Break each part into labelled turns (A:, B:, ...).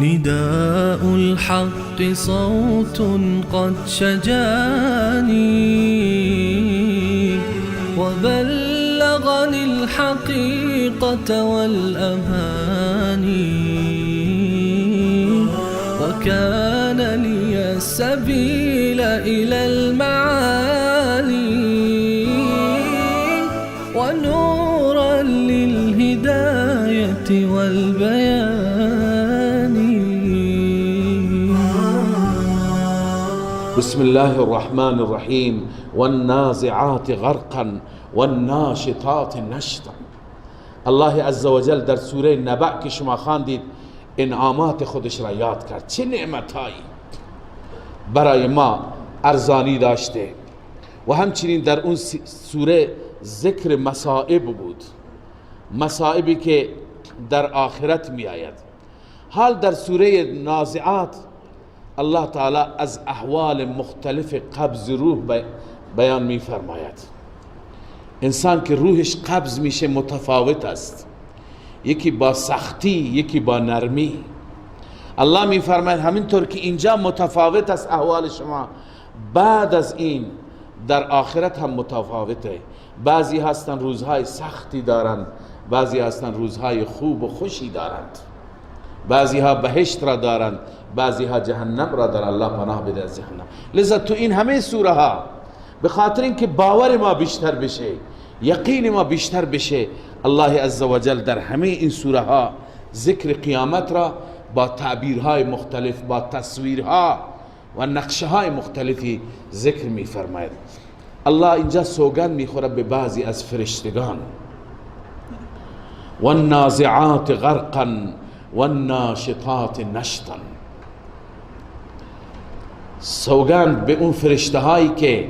A: نداء الحق صوت قد شجاني وبلغني الحقيقة والأماني وكان لي السبيل إلى المعالي ونورا للهداية والبيان.
B: بسم الله الرحمن الرحیم. والنازعات غرقا والناشطات نشطا. الله عزوجل در سوره نبأ که شما خواندید انعامات خودش را یاد کرد. چه نعمتهایی برای ما ارزانی داشته. و همچنین در اون سوره ذکر مصائب بود، مصائبی که در آخرت می آید. حال در سوره نازعات الله تعالی از احوال مختلف قبض روح بیان می فرماید. انسان که روحش قبض میشه متفاوت است، یکی با سختی یکی با نرمی. الله می فرماید همینطور که اینجا متفاوت است احوال شما، بعد از این در آخرت هم متفاوته. بعضی هستن روزهای سختی دارند، بعضی هستن روزهای خوب و خوشی دارند، بعضی ها بهشت را دارند، بعضی ها جهنم را دارند. الله پناه بده از جهنم. لذا تو این همه سوره ها به خاطر اینکه باور ما بیشتر بشه، یقین ما بیشتر بشه، الله عزوجل در همه این سوره ها ذکر قیامت را با تعبیرهای مختلف، با تصویرها و نقشه های مختلفی ذکر می فرماید. الله اینجا سوگند میخوره به بعضی از فرشتگان. والنازعات غرقا والناشطات نشطا. سوگند به اون فرشته هایی که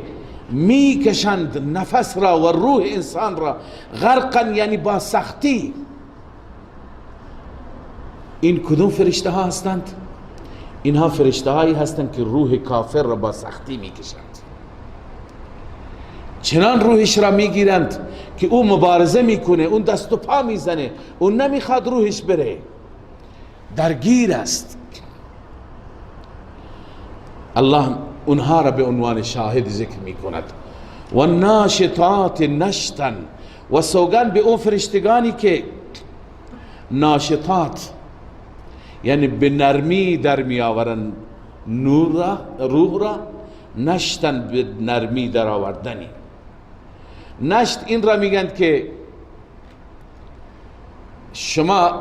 B: میکشند نفس را و روح انسان را، غرقا یعنی با سختی. این کدوم فرشته ها هستند؟ اینها فرشته هایی هستند که روح کافر را با سختی میکشند، چنان روحش را میگیرند که او مبارزه میکنه، اون دست و پا میزنه، اون نمیخواد روحش بره، درگیر است. الله اونها را به عنوان شاهد ذکر میکند. و ناشطات نشطا، و سوگند به اون فرشتگانی که ناشطات یعنی به نرمی در می آورند نور را، روح را، نشتن به نرمی در آوردنی. نشت این را میگند که شما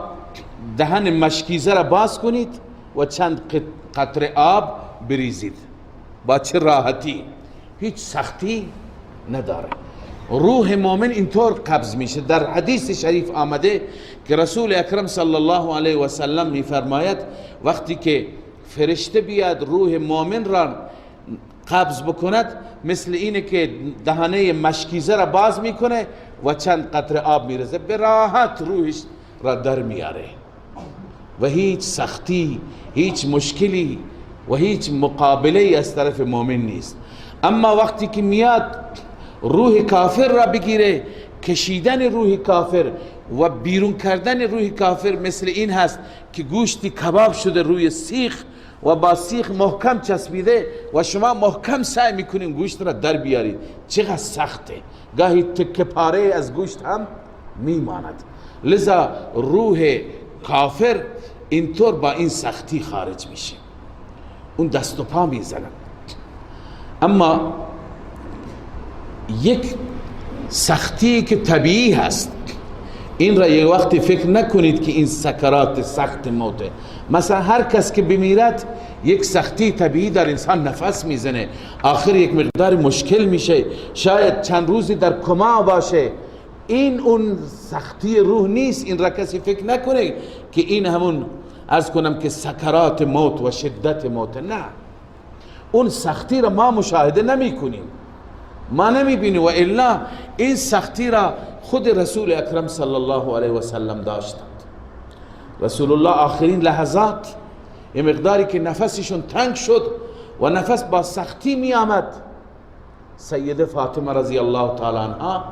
B: دهن مشکیزه را باز کنید و چند قطره آب بریزید، با چه راحتی، هیچ سختی نداره. روح مؤمن اینطور قبض میشه. در حدیث شریف آمده که رسول اکرم صلی الله علیه و سلم میفرماید وقتی که فرشته بیاد روح مؤمن را قبض بکند، مثل اینه که دهنه مشکیزه را باز میکنه و چند قطره آب میرزه، به راحت روحش را در میاره و هیچ سختی، هیچ مشکلی و هیچ مقابله از طرف مؤمن نیست. اما وقتی که میاد روح کافر را بگیره، کشیدن روح کافر و بیرون کردن روح کافر مثل این هست که گوشتی کباب شده روی سیخ و با سیخ محکم چسبیده و شما محکم سعی میکنین گوشت را در بیارید. چقدر سخته، گاهی تکه پاره از گوشت هم میماند. لذا روح کافر اینطور با این سختی خارج میشه، اون دست و پا میزنه. اما یک سختی که طبیعی هست، این را یک وقتی فکر نکنید که این سکرات سخت موته. مثلا هر کس که بمیرد یک سختی طبیعی در انسان نفس میزنه، آخر یک مقدار مشکل میشه، شاید چند روزی در کما باشه. این اون سختی روح نیست. این را کسی فکر نکنه که این همون عرض کنم که سکرات موت و شدت موت. نه، اون سختی را ما مشاهده نمی کنیم، ما نمی بینیم، و الا این سختی را خود رسول اکرم صلی الله علیه و سلم داشتند. رسول الله آخرین لحظات یه مقداری که نفسشون تنگ شد و نفس با سختی می آمد، سیده فاطمه رضی الله تعالی عنها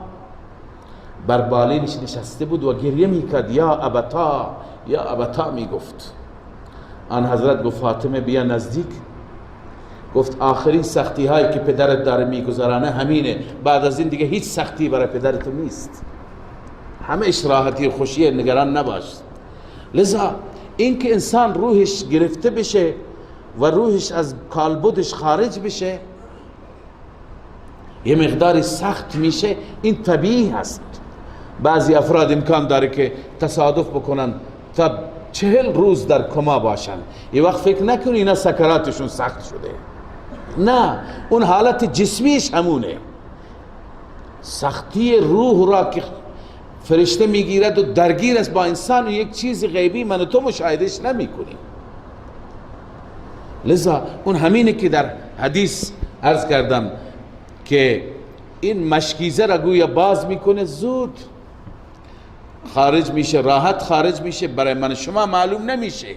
B: بر بالینش نشسته بود و گریه میکرد، یا ابتا یا ابتا میگفت. آن حضرت گفت فاطمه بیا نزدیک. گفت آخرین سختی هایی که پدرت داره میگذرانه همینه، بعد از این دیگه هیچ سختی برای پدرت نیست، همه راحتی و خوشیه، نگران نباش. لذا اینکه انسان روحش گرفته بشه و روحش از کالبدش خارج بشه یه مقداری سخت میشه، این طبیعی هست. بعضی افراد امکان داره که تصادف بکنن تا 40 روز در کما باشن، یه وقت فکر نکنی اینا سکراتشون سخت شده، نه، اون حالت جسمیش همونه. سختی روح را که فرشته میگیرد و درگیر است با انسان و یک چیز غیبی من و تو مشاهدهش نمی کنیم. لذا اون همینه که در حدیث عرض کردم که این مشکیزه را گویا باز میکنه، زود خارج میشه، راحت خارج میشه، برای من شما معلوم نمیشه.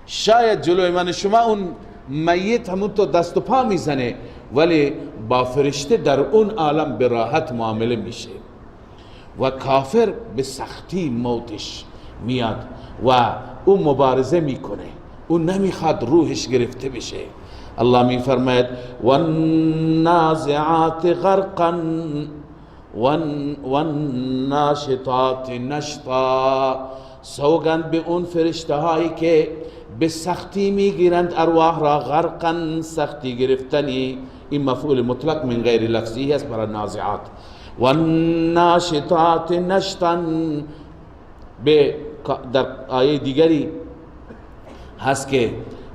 B: شاید جلوی من شما اون میت همون تو دست و پا میزنه، ولی با فرشته در اون عالم به راحت معامله میشه. و کافر به سختی موتش میاد و او مبارزه میکنه، او نمیخواد روحش گرفته بشه. الله میفرماید والنازعات غرقا والناشطات نشطا. سوگند به اون فرشته هایی که به سختی میگیرند ارواح را، غرقا سختی گرفتنی، این مفعول مطلق من غیر لفظی است برای نازعات. والناشطات نشطا، به در آیه دیگری هست که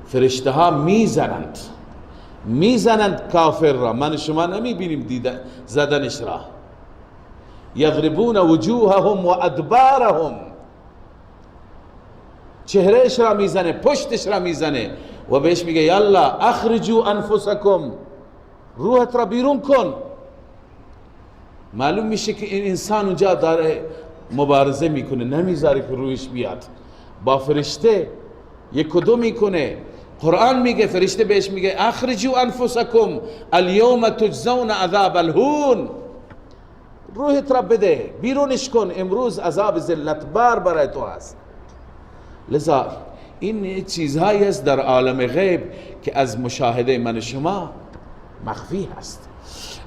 B: فرشته ها میزنند، میزنند کافر را، من شما نمیبینیم دیده زدنش را. یضربون وجوههم و ادبارهم، چهرهش را میزنه، پشتش را میزنه و بهش میگه یالا اخرجوا انفسکم، روحت را بیرون کن. معلوم میشه که این انسان اونجا داره مبارزه میکنه، نمیذاره که روحش بیاد. با فرشته یک و دو میکنه. قرآن میگه، فرشته بهش میگه اخرجوا انفسکم الیوم تجزون عذاب الهون، روحت را بده، بیرونش کن، امروز عذاب ذلت بار برای تو هست. لذا این چیزهایی است در عالم غیب که از مشاهده من شما مخفی هست.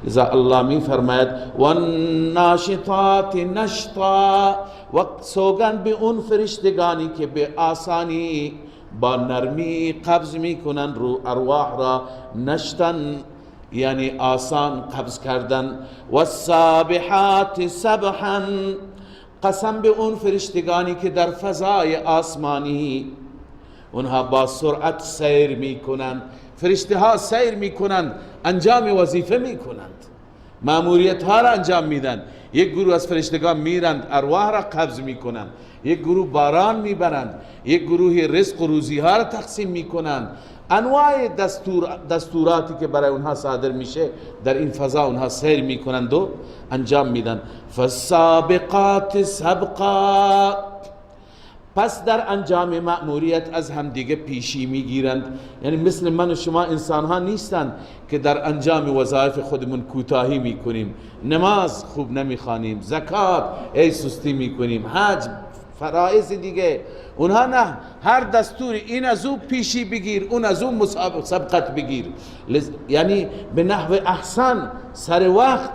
B: لذا الله می فرماید والناشطات نشطا، و سوگند به اون فرشتگانی که به آسانی با نرمی قبض میکنن رو ارواح را، نشتن یعنی آسان قبض کردن. والسابحات سبحا، قسم به اون فرشتگانی که در فضای آسمانی اونها با سرعت سیر میکنند. فرشته ها سیر میکنند، انجام وظیفه میکنند، ماموریت ها را انجام میدن. یک گروه از فرشتگان میرند ارواح را قبض میکنند، یک گروه باران میبرند، یک گروه رزق و روزی ها را تقسیم میکنند. انواع دستوراتی که برای اونها صادر میشه در این فضا اونها سیر میکنند و انجام میدن. فالسابقات سبقا، پس در انجام مأموریت از همدیگه پیشی میگیرند. یعنی مثل من و شما انسان ها نیستند که در انجام وظایف خودمون کوتاهی میکنیم، نماز خوب نمیخوانیم، زکات ای سستی میکنیم، حج، فرائض دیگه. اونها نه، هر دستوری این از او پیشی بگیر، اون از او سبقت بگیر، یعنی به نحو احسن سر وقت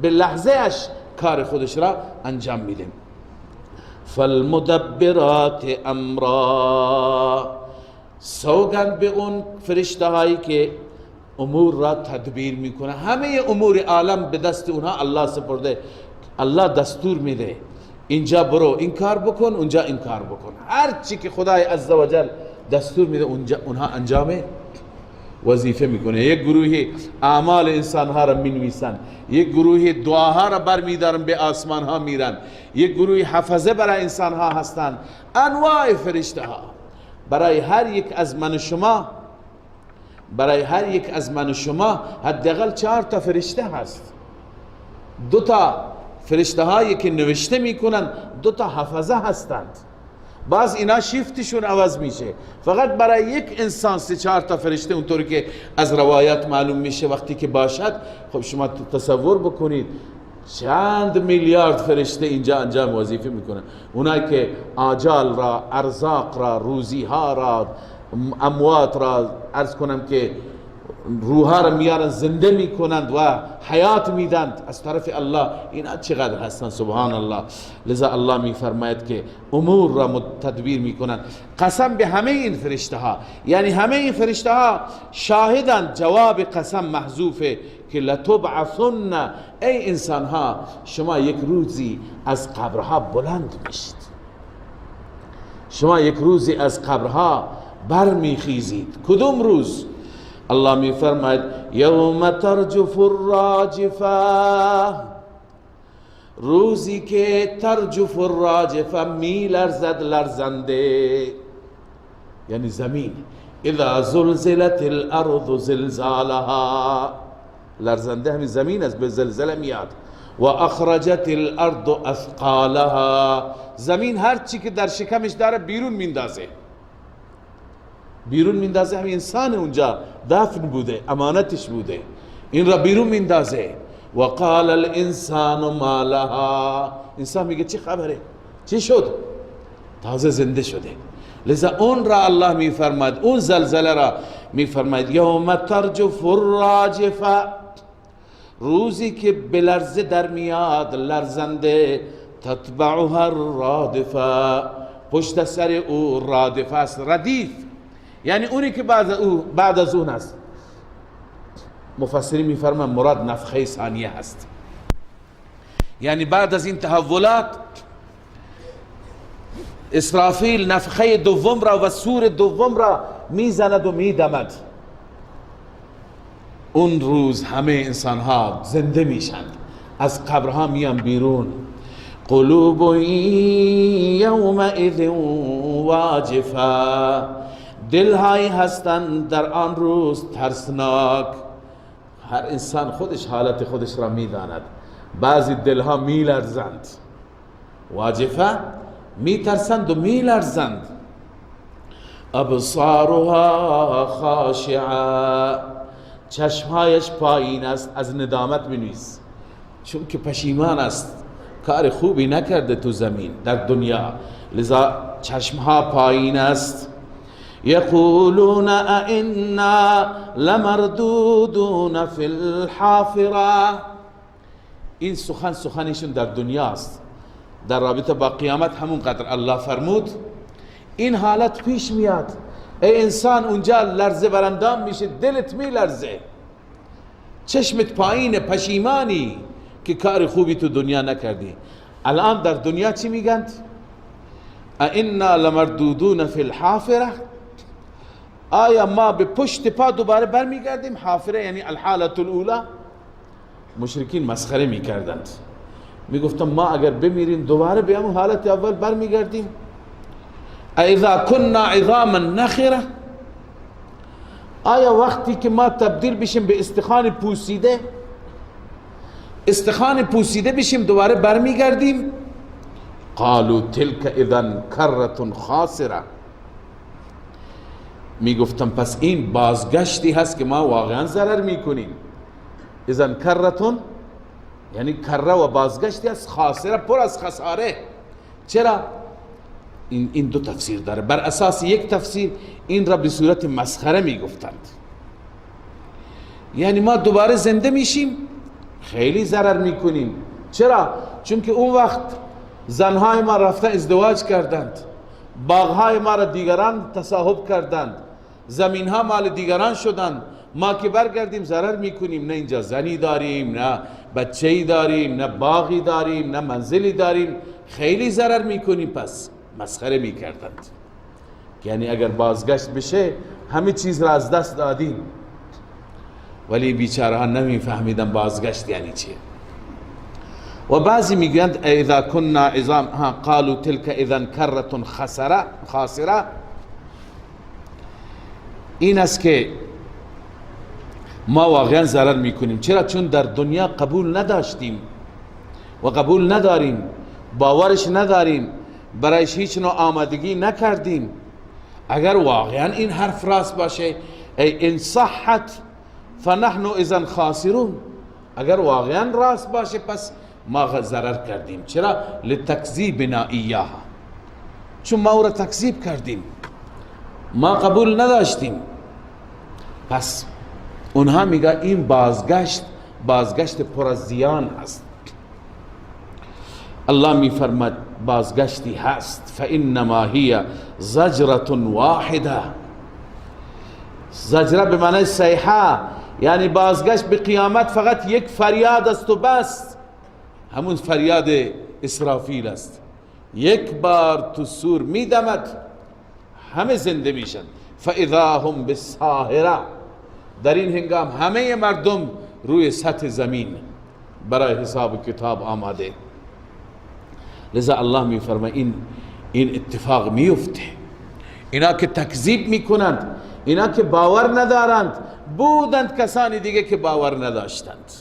B: به لحظه اش کار خودش را انجام میده. فالمدبرات امرا، سوگند به اون فرشته هایی که امور را تدبیر میکنه. همه امور عالم به دست اونها الله سپرده، الله دستور میده اینجا برو این کار بکن، اونجا این کار بکن. هر چی که خدای عزوجل دستور میده اونجا اونها انجام وظیفه میکنه. یک گروهی اعمال انسانها را مینویسند، یک گروهی دعاها را برمیدارن به آسمان ها میرن، یک گروهی حفظه برای انسان ها هستند. انواع فرشته ها برای هر یک از من و شما، برای هر یک از من و شما حداقل 4 تا فرشته هست. 2 تا فرشته هایی که نوشته میکنن، 2 تا حفظه هستند. باز اینا شیفتشون عوض میشه. فقط برای یک انسان 3-4 تا فرشته اونطوری که از روایات معلوم میشه وقتی که باشد، خب شما تصور بکنید چند میلیارد فرشته اینجا انجام وظیفه میکنن. اونایی که آجال را، ارزاق را، روزی ها را، اموات را، عرض کنم که روحا را میارن زنده میکنند و حیات میدند از طرف الله، اینا چقدر هستند، سبحان الله. لذا الله میفرماید که امور را تدبیر میکنند. قسم به همه این فرشته ها، یعنی همه این فرشته ها شاهدند. جواب قسم محذوفه که لتبعثن، ای انسان ها شما یک روزی از قبرها بلند میشید، شما یک روزی از قبرها برمیخیزید. کدوم روز؟ الله می فرماید یوم ترجف الراجفه، روزی که ترجف الراجفه می لرزد لرزنده، یعنی زمین. اذا زلزلت الارض زلزالها، لرزنده همین زمین است، به زلزله میاد. و اخرجت الارض اثقالها، زمین هر چی که در شکمش داره بیرون میندازه، بیرون میندازه. همین انسان اونجا دفن بوده، امانتش بوده، این را بیرون میندازه. و قال الانسان ما لها، انسان میگه چه خبره، چی شد، تازه زنده شده. لذا اون را الله میفرماید، اون زلزله را میفرماید یوم ترجف الراجفه، روزی که بلرزه در میاد لرزنده، تتبعها الرادفه، پشت سر او رادفه است، ردیف، یعنی اونی که بعد از اون است. مفسرین میفرمان مراد نفخه ثانیه هست، یعنی بعد از این تحولات اسرافیل نفخه دوم را و سور دوم را میزند و میدمد. اون روز همه انسان ها زنده میشند، از قبرها میان بیرون. قلوب یومئذ واجفه، دلهایی هستند در آن روز ترسناک. هر انسان خودش حالت خودش را میداند. بعضی دلها میلرزند، واجفه میترسند و میلرزند. ابصارها خاشعه، چشمهایش پایین است، از ندامت بنویس، چون که پشیمان است، کار خوبی نکرده تو زمین در دنیا، لذا چشمها پایین است. یقولون ائنا لمردودون فی الحافره، این سخن سخنشون در دنیا است، در رابطه با قیامت همون قدر الله فرمود این حالت پیش میاد. ای انسان اونجا لرزه برندام میشه، دلت میلرزه، چشمت پایین، پشیمانی که کار خوبی تو دنیا نکردی. الان در دنیا چی میگند؟ ائنا لمردودون فی الحافره، آیا ما به پشت پا دوباره برمیگردیم؟ حافره یعنی الحالت الاولا. مشرکین مسخره میکردند، میگفتن ما اگر بمیریم دوباره به همون حالت اول برمیگردیم. اذا كنا عظاما نخره، آیا وقتی که ما تبدیل بشیم به استخوان پوسیده، استخوان پوسیده بشیم دوباره برمیگردیم؟ قالوا تلك اذا کرة خاسره، میگفتم پس این بازگشتی هست که ما واقعا ضرر میکنیم. اذا کرتون یعنی کره و بازگشتی هست، خاسره پر از خساره. چرا؟ این دو تفسیر داره. بر اساس یک تفسیر این را به صورت مسخره میگفتند، یعنی ما دوباره زنده میشیم خیلی ضرر میکنیم. چرا؟ چون که اون وقت زنهای ما رفته ازدواج کردند، باغهای ما را دیگران تصاحب کردند، زمینها مال دیگران شدند، ما که برگردیم ضرر میکنیم. نه اینجا زنی داریم، نه بچه‌ای داریم، نه باغی داریم، نه منزلی داریم، خیلی ضرر میکنیم. پس مسخره میکردند، یعنی اگر بازگشت بشه همه چیز را از دست دادیم. ولی بیچاره ها نمیفهمیدن بازگشت یعنی چی. و بعضی میگویند اذا كنا عظام، ها قالوا تلك اذا كرة خاسره، این است که ما واقعا ضرر میکنیم. چرا؟ چون در دنیا قبول نداشتیم و قبول نداریم، باورش نداریم، برایش هیچ نوع آمادگی نکردیم. اگر واقعا این حرف راست باشه، ای ان صحت فنحن اذا خاسرون، اگر واقعا راست باشه پس ما ضرر کردیم. چرا؟ لتکذیبنا ایاها، چون ما او را تکذیب کردیم، ما قبول نداشتیم. پس اونها میگه این بازگشت، بازگشت پر از زیان هست. الله میفرماد بازگشتی هست، فانما هی زجرة واحده. زجره به معنی صیحه، یعنی بازگشت به قیامت فقط یک فریاد است و بس. همون فریاد اسرافیل است، یک بار تو سور میدمد همه زنده میشن. فاذا هم بالساهره، در این هنگام همه مردم روی سطح زمین برای حساب کتاب آماده. لذا الله میفرماید این اتفاق میفته. اینا که تکذیب میکنند، اینا که باور ندارند، بودند کسانی دیگه که باور نداشتند،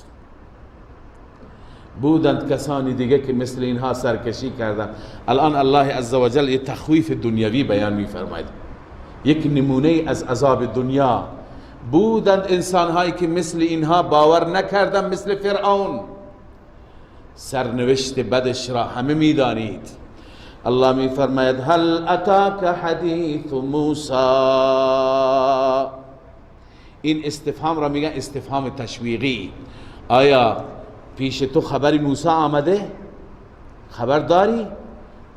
B: بودند کسانی دیگه که مثل اینها سرکشی کردند. الان الله عزوجل یک تخویف دنیوی بیان میفرماید، یک نمونه از عذاب دنیا. بودند انسانهایی که مثل اینها باور نکردند، مثل فرعون. سرنوشت بدش را همه میدانید. الله میفرماید هل اتاک حدیث موسی. این استفهام را میگن استفهام تشویقی. آیا پیش تو خبر موسی آمده؟ خبر داری؟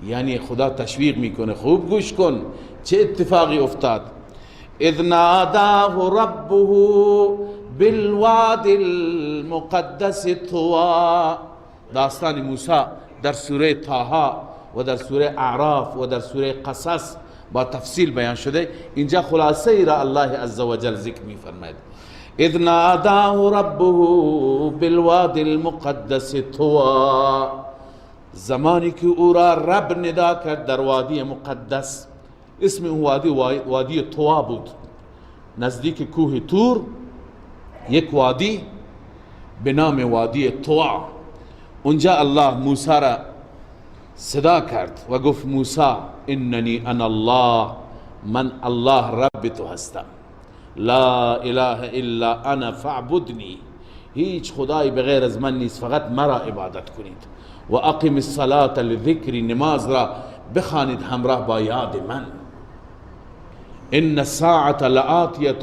B: یعنی خدا تشویق میکنه، خوب گوش کن چه اتفاقی افتاد. اذ ناداه ربه بالواد المقدس طوى. داستان موسی در سوره طه و در سوره اعراف و در سوره قصص با تفصیل بیان شده. اینجا خلاصه ای را الله عزوجل ذکر میفرماید. اذ ناداه ربه بالواد المقدس طوى، زمانی که او را رب ندا کرد در وادی مقدس. اسم اون وادی وادی طوا بود، نزدیک کوه تور یک وادی به نام وادی طوا. اونجا الله موسی را صدا کرد و گفت موسی اننی انا الله، من الله رب تو هستم، لا اله الا انا فاعبدنی، هیچ خدایی بغیر از من نیست، فقط مرا عبادت کنید. و اقم الصلاة لذکری، نماز را بخوانید همراه با یاد من. ان الساعة لآتیة،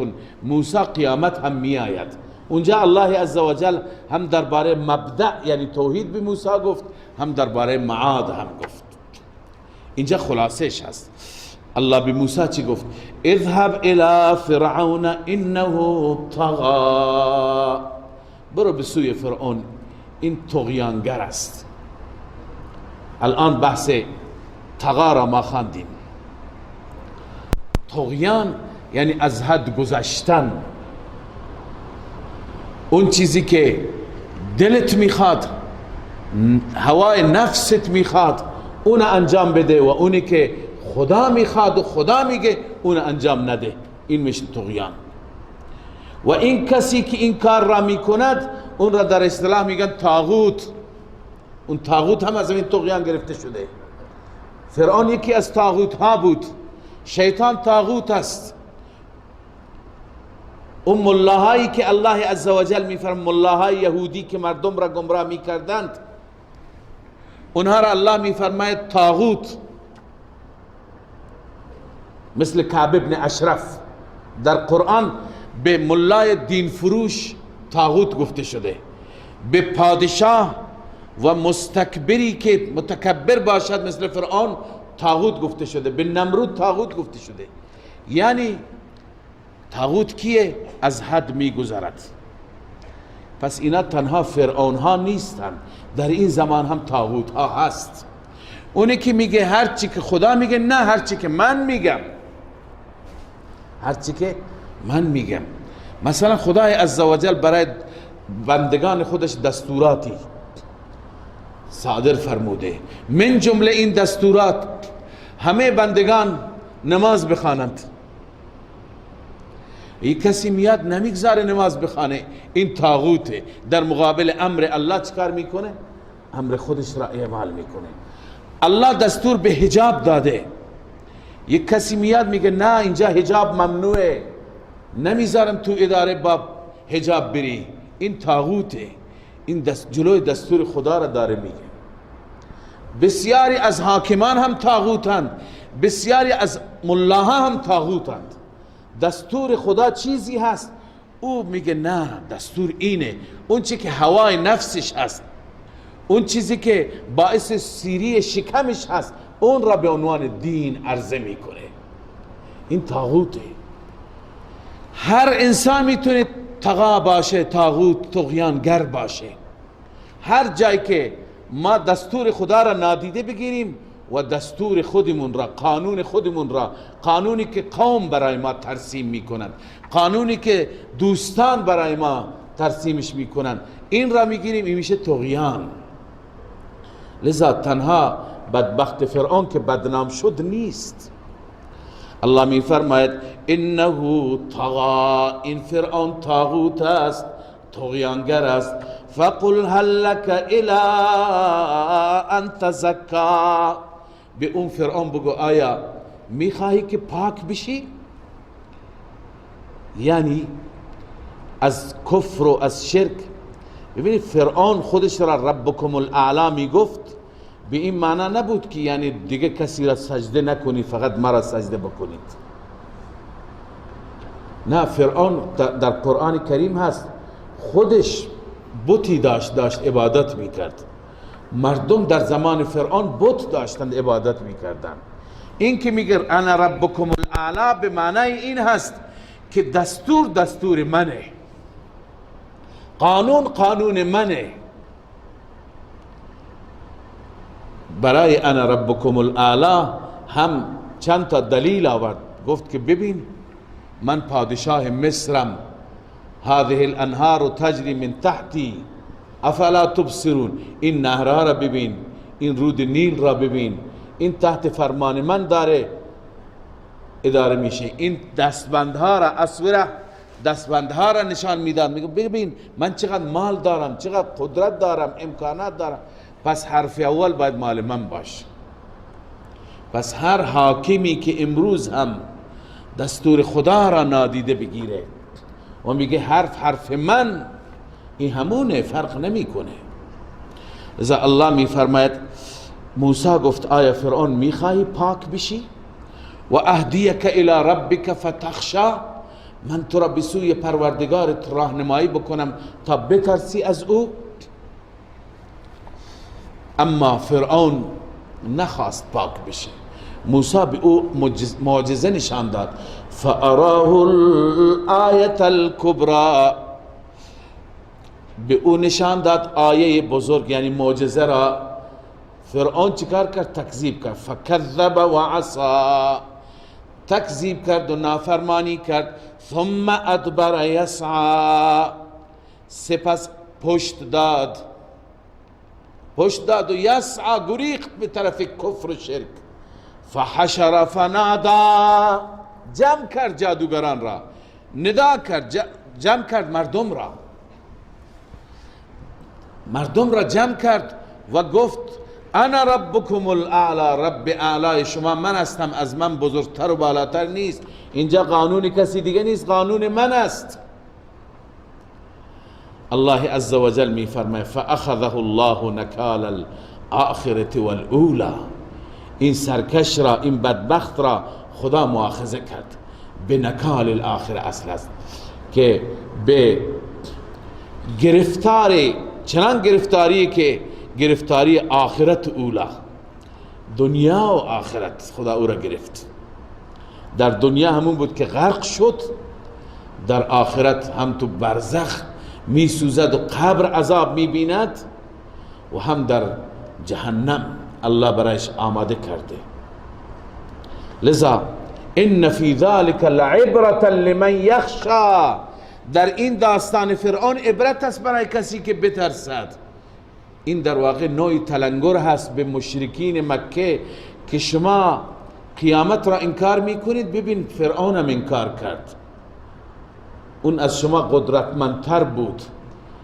B: موسی قیامت هم می آید. اونجا الله عزوجل هم درباره مبدأ یعنی توحید به موسی گفت، هم درباره معاد هم گفت. اینجا خلاصش هست. الله به موسی چی گفت؟ اذهب الى فرعون انه طغى، برو به سوی فرعون، این طغیانگر است. الان بحث طغا را ما خواندیم. طغیان یعنی از حد گذشتن، اون چیزی که دلت میخواد، هوای نفست میخواد، اون انجام بده، و اونی که خدا میخواد و خدا میگه اون انجام نده، این میشه طغیان. و این کسی که این کار را میکند اون را در اصطلاح میگن طاغوت. اون طاغوت هم از این طغیان گرفته شده. فرعون یکی از طاغوت ها بود. شیطان طاغوت است. اون ملاهایی که الله عزوجل میفرماید، ملاهای یهودی که مردم را گمراه میکردند، اونها را الله میفرماید طاغوت. مثل کعب ابن اشرف در قرآن به ملای دین فروش طاغوت گفته شده، به پادشاه و مستکبری که متکبر باشد مثل فرعون طاغوت گفته شده، به نمرود طاغوت گفته شده. یعنی طاغوت کیه؟ از حد میگذرد. پس اینا تنها فرعون ها نیستن، در این زمان هم طاغوت ها هست. اونی که میگه هر چی که خدا میگه، نه هر چی که من میگم، هر چی که من میگم. مثلا خدای عزوجل برای بندگان خودش دستوراتی صادر فرموده، من جمله این دستورات همه بندگان نماز بخوانند. این کسی میاد نمیگذاره نماز بخوانه، این طاغوته. در مقابل امر الله چکار میکنه؟ امر خودش را اعمال میکنه. الله دستور به حجاب داده، یک کسی میاد میگه نه اینجا حجاب ممنوعه، نمیذارم تو اداره با حجاب بری، این طاغوته، این جلوی دستور خدا را داره میگه. بسیاری از حاکمان هم طاغوتند، بسیاری از ملاها هم طاغوتند. دستور خدا چیزی هست، او میگه نه دستور اینه. اون چی که هوای نفسش هست، اون چیزی که باعث سیری شکمش هست، اون را به عنوان دین عرضه میکنه. این طاغوته. هر انسان میتونه طغا باشه، طاغوت، طغیانگر باشه. هر جایی که ما دستور خدا را نادیده بگیریم و دستور خودمون را، قانون خودمون را، قانونی که قوم برای ما ترسیم میکنند، قانونی که دوستان برای ما ترسیمش میکنند، این را میگیریم، این میشه طغیان. لذا تنها بدبخت فرعون که بدنام شد نیست. الله می فرماید انه طغا، این فرعون طاغوت است، طغیانگر است. فقل هل لك الى ان تزکا، به اون فرعون بگو آیا میخواهی که پاک بشی؟ یعنی از کفر و از شرک. ببینید فرعون خودش را ربکم الاعلا میگفت، به این معنا نبود که یعنی دیگه کسی را سجده نکنی، فقط مرا سجده بکنید. نه، فرعون در قرآن کریم هست خودش بتی داشت عبادت میکرد. مردم در زمان فرعون بت داشتند عبادت میکردند. این که میگه انا ربکم الاعلا به معنای این هست که دستور دستور منه، قانون قانون منه. برای انا ربکم الاعلا هم چند تا دلیل آورد، گفت که ببین من پادشاه مصرم، هذه الانهار تجری من تحتی افلا تبصرون، این نهرها را ببین، این رود نیل را ببین، این تحت فرمان من داره اداره میشه. این دستبندها را، اسوره دستبندها را نشان میداد، میگه ببین من چقدر مال دارم، چقدر قدرت دارم، امکانات دارم. پس حرف اول باید مال من باشه. پس هر حاکمی که امروز هم دستور خدا را نادیده بگیره و میگه حرف حرف من، این همونه، فرق نمیکنه. لذا الله میفرماید موسی گفت آیا فرعون میخواهی پاک بشی؟ و اهدیک الی ربک فتخشا، من تو را به سوی پروردگارت راهنمایی بکنم تا بترسی از او. اما فرعون نخواست پاک بشه. موسی به او معجزه نشان داد. فاراه الآیة الکبری، به او نشان داد آیه بزرگ، یعنی معجزه را. فرعون چیکار کرد؟ تکذیب کرد. فکذب و عصا، تکذیب کرد و نافرمانی کرد. ثم ادبر یسعی، سپس پشت داد، پشت داد و یسعی گریخت به طرف کفر و شرک. فحشر فنادا، جمع کرد جادوگران را، ندا کرد، جمع کرد مردم را، مردم را جمع کرد و گفت انا ربکم الاعلا، رب اعلای شما من هستم، از من بزرگتر و بالاتر نیست، اینجا قانون کسی دیگه نیست، قانون من است. الله عز وجل می فرماید فاخذه الله نکال الاخرة والاولى، این سرکش را، این بدبخت را خدا مؤاخذه کرد به نکال الاخره. اصل است که به گرفتار، چنان گرفتاری که گرفتاری آخرت اولا، دنیا و آخرت خدا او را گرفت. در دنیا همون بود که غرق شد، در آخرت هم تو برزخ می سوزد و قبر عذاب می بیند و هم در جهنم الله برایش آماده کرده. لذا ان فی ذلك لعبرة لمن یخشى، در این داستان فرعون عبرت است برای کسی که بترسد. این در واقع نوع تلنگر هست به مشرکین مکه که شما قیامت را انکار میکنید، ببین فرعون هم انکار کرد، اون از شما قدرتمندتر بود،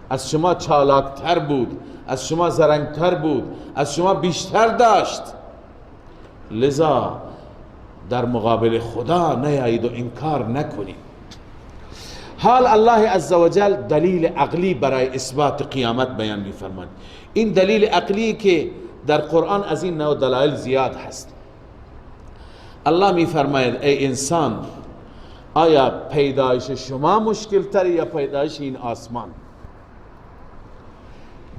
B: از شما چالاکتر بود، از شما زرنگتر بود، از شما بیشتر داشت، لذا در مقابل خدا نیایید و انکار نکنید. حال الله عزوجل دلیل عقلی برای اثبات قیامت بیان می‌فرماید. این دلیل عقلی که در قرآن از این نوع دلایل زیاد هست. الله می‌فرماید ای انسان، آیا پیدایش شما مشکل تر یا پیدایش این آسمان؟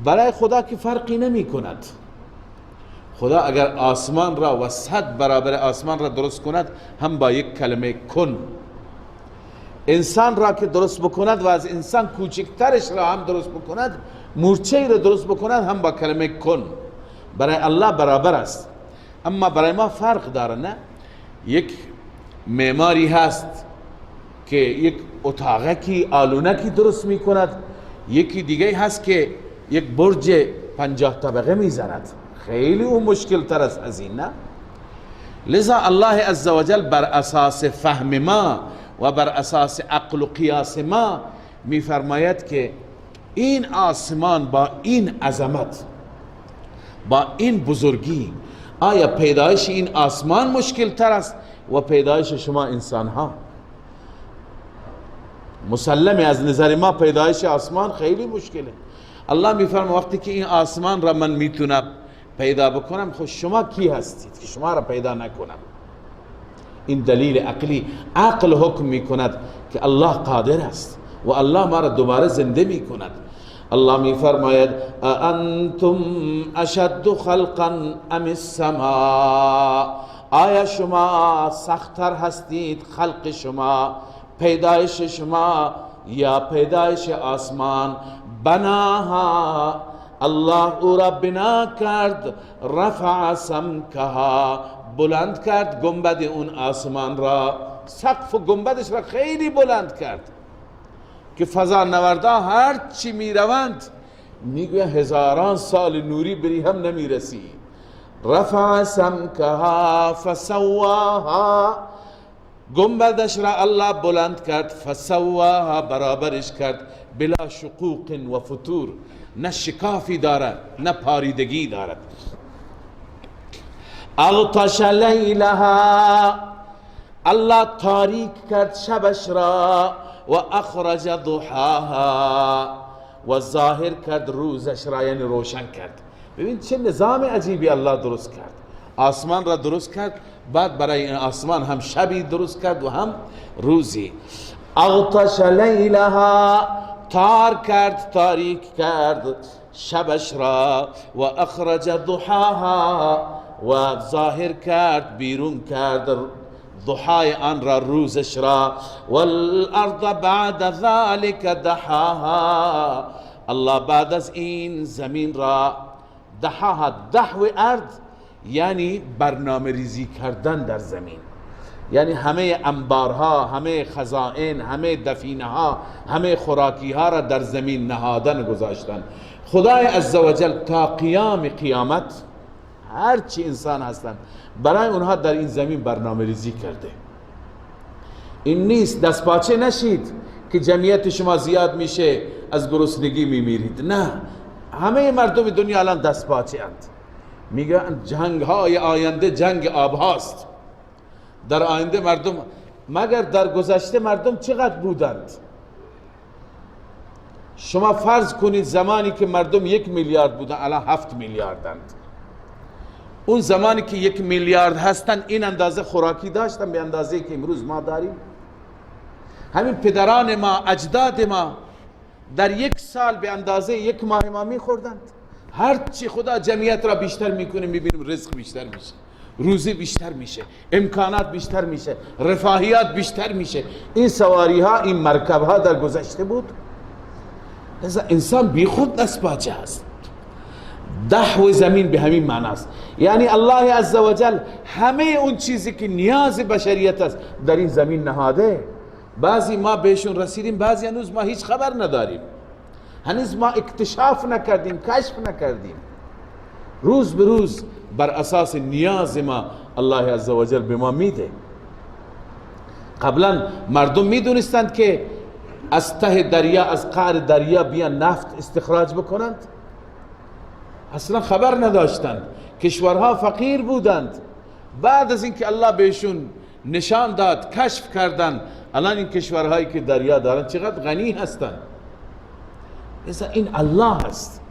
B: برای خدا که فرقی نمی کند. خدا اگر آسمان را و 100 برابر آسمان را درست کند، هم با یک کلمه کن. انسان را که درست بکند و از انسان کوچکترش را هم درست بکند، مورچه را درست بکند، هم با کلمه کن. برای الله برابر است، اما برای ما فرق داره. نه، یک معماری هست که یک اتاقکی آلونکی درست میکند، یکی دیگه هست که یک برج 50 طبقه میزند. خیلی اون مشکل تر است از این، نه؟ لذا الله عزوجل بر اساس فهم ما و بر اساس عقل و قیاس ما میفرماید که این آسمان با این عظمت، با این بزرگی، آیا پیدایش این آسمان مشکل تر است و پیدایش شما انسان ها؟ مسلمه از نظر ما پیدایش آسمان خیلی مشکله. الله میفرماید وقتی که این آسمان را من میتونم پیدا بکنم، خب شما کی هستید که شما را پیدا نکنم؟ این دلیل عقلی، عقل حکم میکند که الله قادر است و الله ما را دوباره زنده میکند. الله میفرماید انتم اشد خلقا ام السماء، آیا شما سخت‌تر هستید خلق شما، پیدایش شما، یا پیدایش آسمان؟ بناها، الله او را بنا کرد، رفع سمکها، بلند کرد گنبد اون آسمان را، سقف و گنبدش را خیلی بلند کرد که فضا نوردا هر چی می روند میگوید هزاران سال نوری بری هم نمیرسی. رفع سمکها فسواها، گنبدش را الله بلند کرد، فسواها، برابرش کرد، بلا شقوق و فتور، نه شکافی دارد نه پاریدگی دارد. اغطش لیلها، الله تاریک کرد شبش را، و اخرج ضحاها، و ظاهر کرد روزش را، یعنی روشن کرد. ببین چه نظام عجیبی الله درست کرد. آسمان را درست کرد، بعد برای این آسمان هم شبی درست کرد و هم روزی. اغطش لیلها، تار کرد، تاریک کرد شبش را، و اخرج ضحاها، و ظاهر کرد، بیرون کرد ضحای آن را، روزش را. والارض بعد ذلك دحاها، الله بعد از این زمین را دحاها، دحو ارض یعنی برنامه ریزی کردن در زمین، یعنی همه انبارها، همه خزائن، همه دفینه ها، همه خوراکی ها را در زمین نهادن گذاشتن. خدای عزوجل تا قیام قیامت هرچی انسان هستند برای اونها در این زمین برنامه ریزی کرده. این نیست دست پاچه نشید که جمعیت شما زیاد میشه از گرسنگی میمیرید. نه، همه مردم دنیا الان دست پاچه اند. میگن جنگ های آینده جنگ آب هاست. در آینده مردم، مگر در گذشته مردم چقدر بودند؟ شما فرض کنید زمانی که مردم 1 میلیارد بودند، الان 7 میلیاردند. اون زمانی که 1 میلیارد هستند این اندازه خوراکی داشتن به اندازه که امروز ما داریم؟ همین پدران ما، اجداد ما در 1 سال به اندازه 1 ماه ما میخوردند. هرچی خدا جمعیت را بیشتر میکنه میبینیم رزق بیشتر میشه، روزی بیشتر میشه، امکانات بیشتر میشه، رفاهیات بیشتر میشه. این سواری ها، این مرکب ها در گذشته بود. انسان بی خود دست پاچه هست. دحو زمین به همین معناست، یعنی الله عزوجل همه اون چیزی که نیاز بشریت است در این زمین نهاده. بعضی ما بهشون رسیدیم، بعضی هنوز ما هیچ خبر نداریم، هنوز ما اکتشاف نکردیم، کشف نکردیم. روز به روز بر اساس نیاز ما الله عزوجل به ما میده. قبلا مردم میدونستند که از ته دریا، از قعر دریا بیان نفت استخراج بکنند؟ اصلا خبر نداشتند. کشورها فقیر بودند. بعد از اینکه الله بهشون نشان داد، کشف کردند، الان این کشورهایی که دریا دارند چقدر غنی هستند. این الله است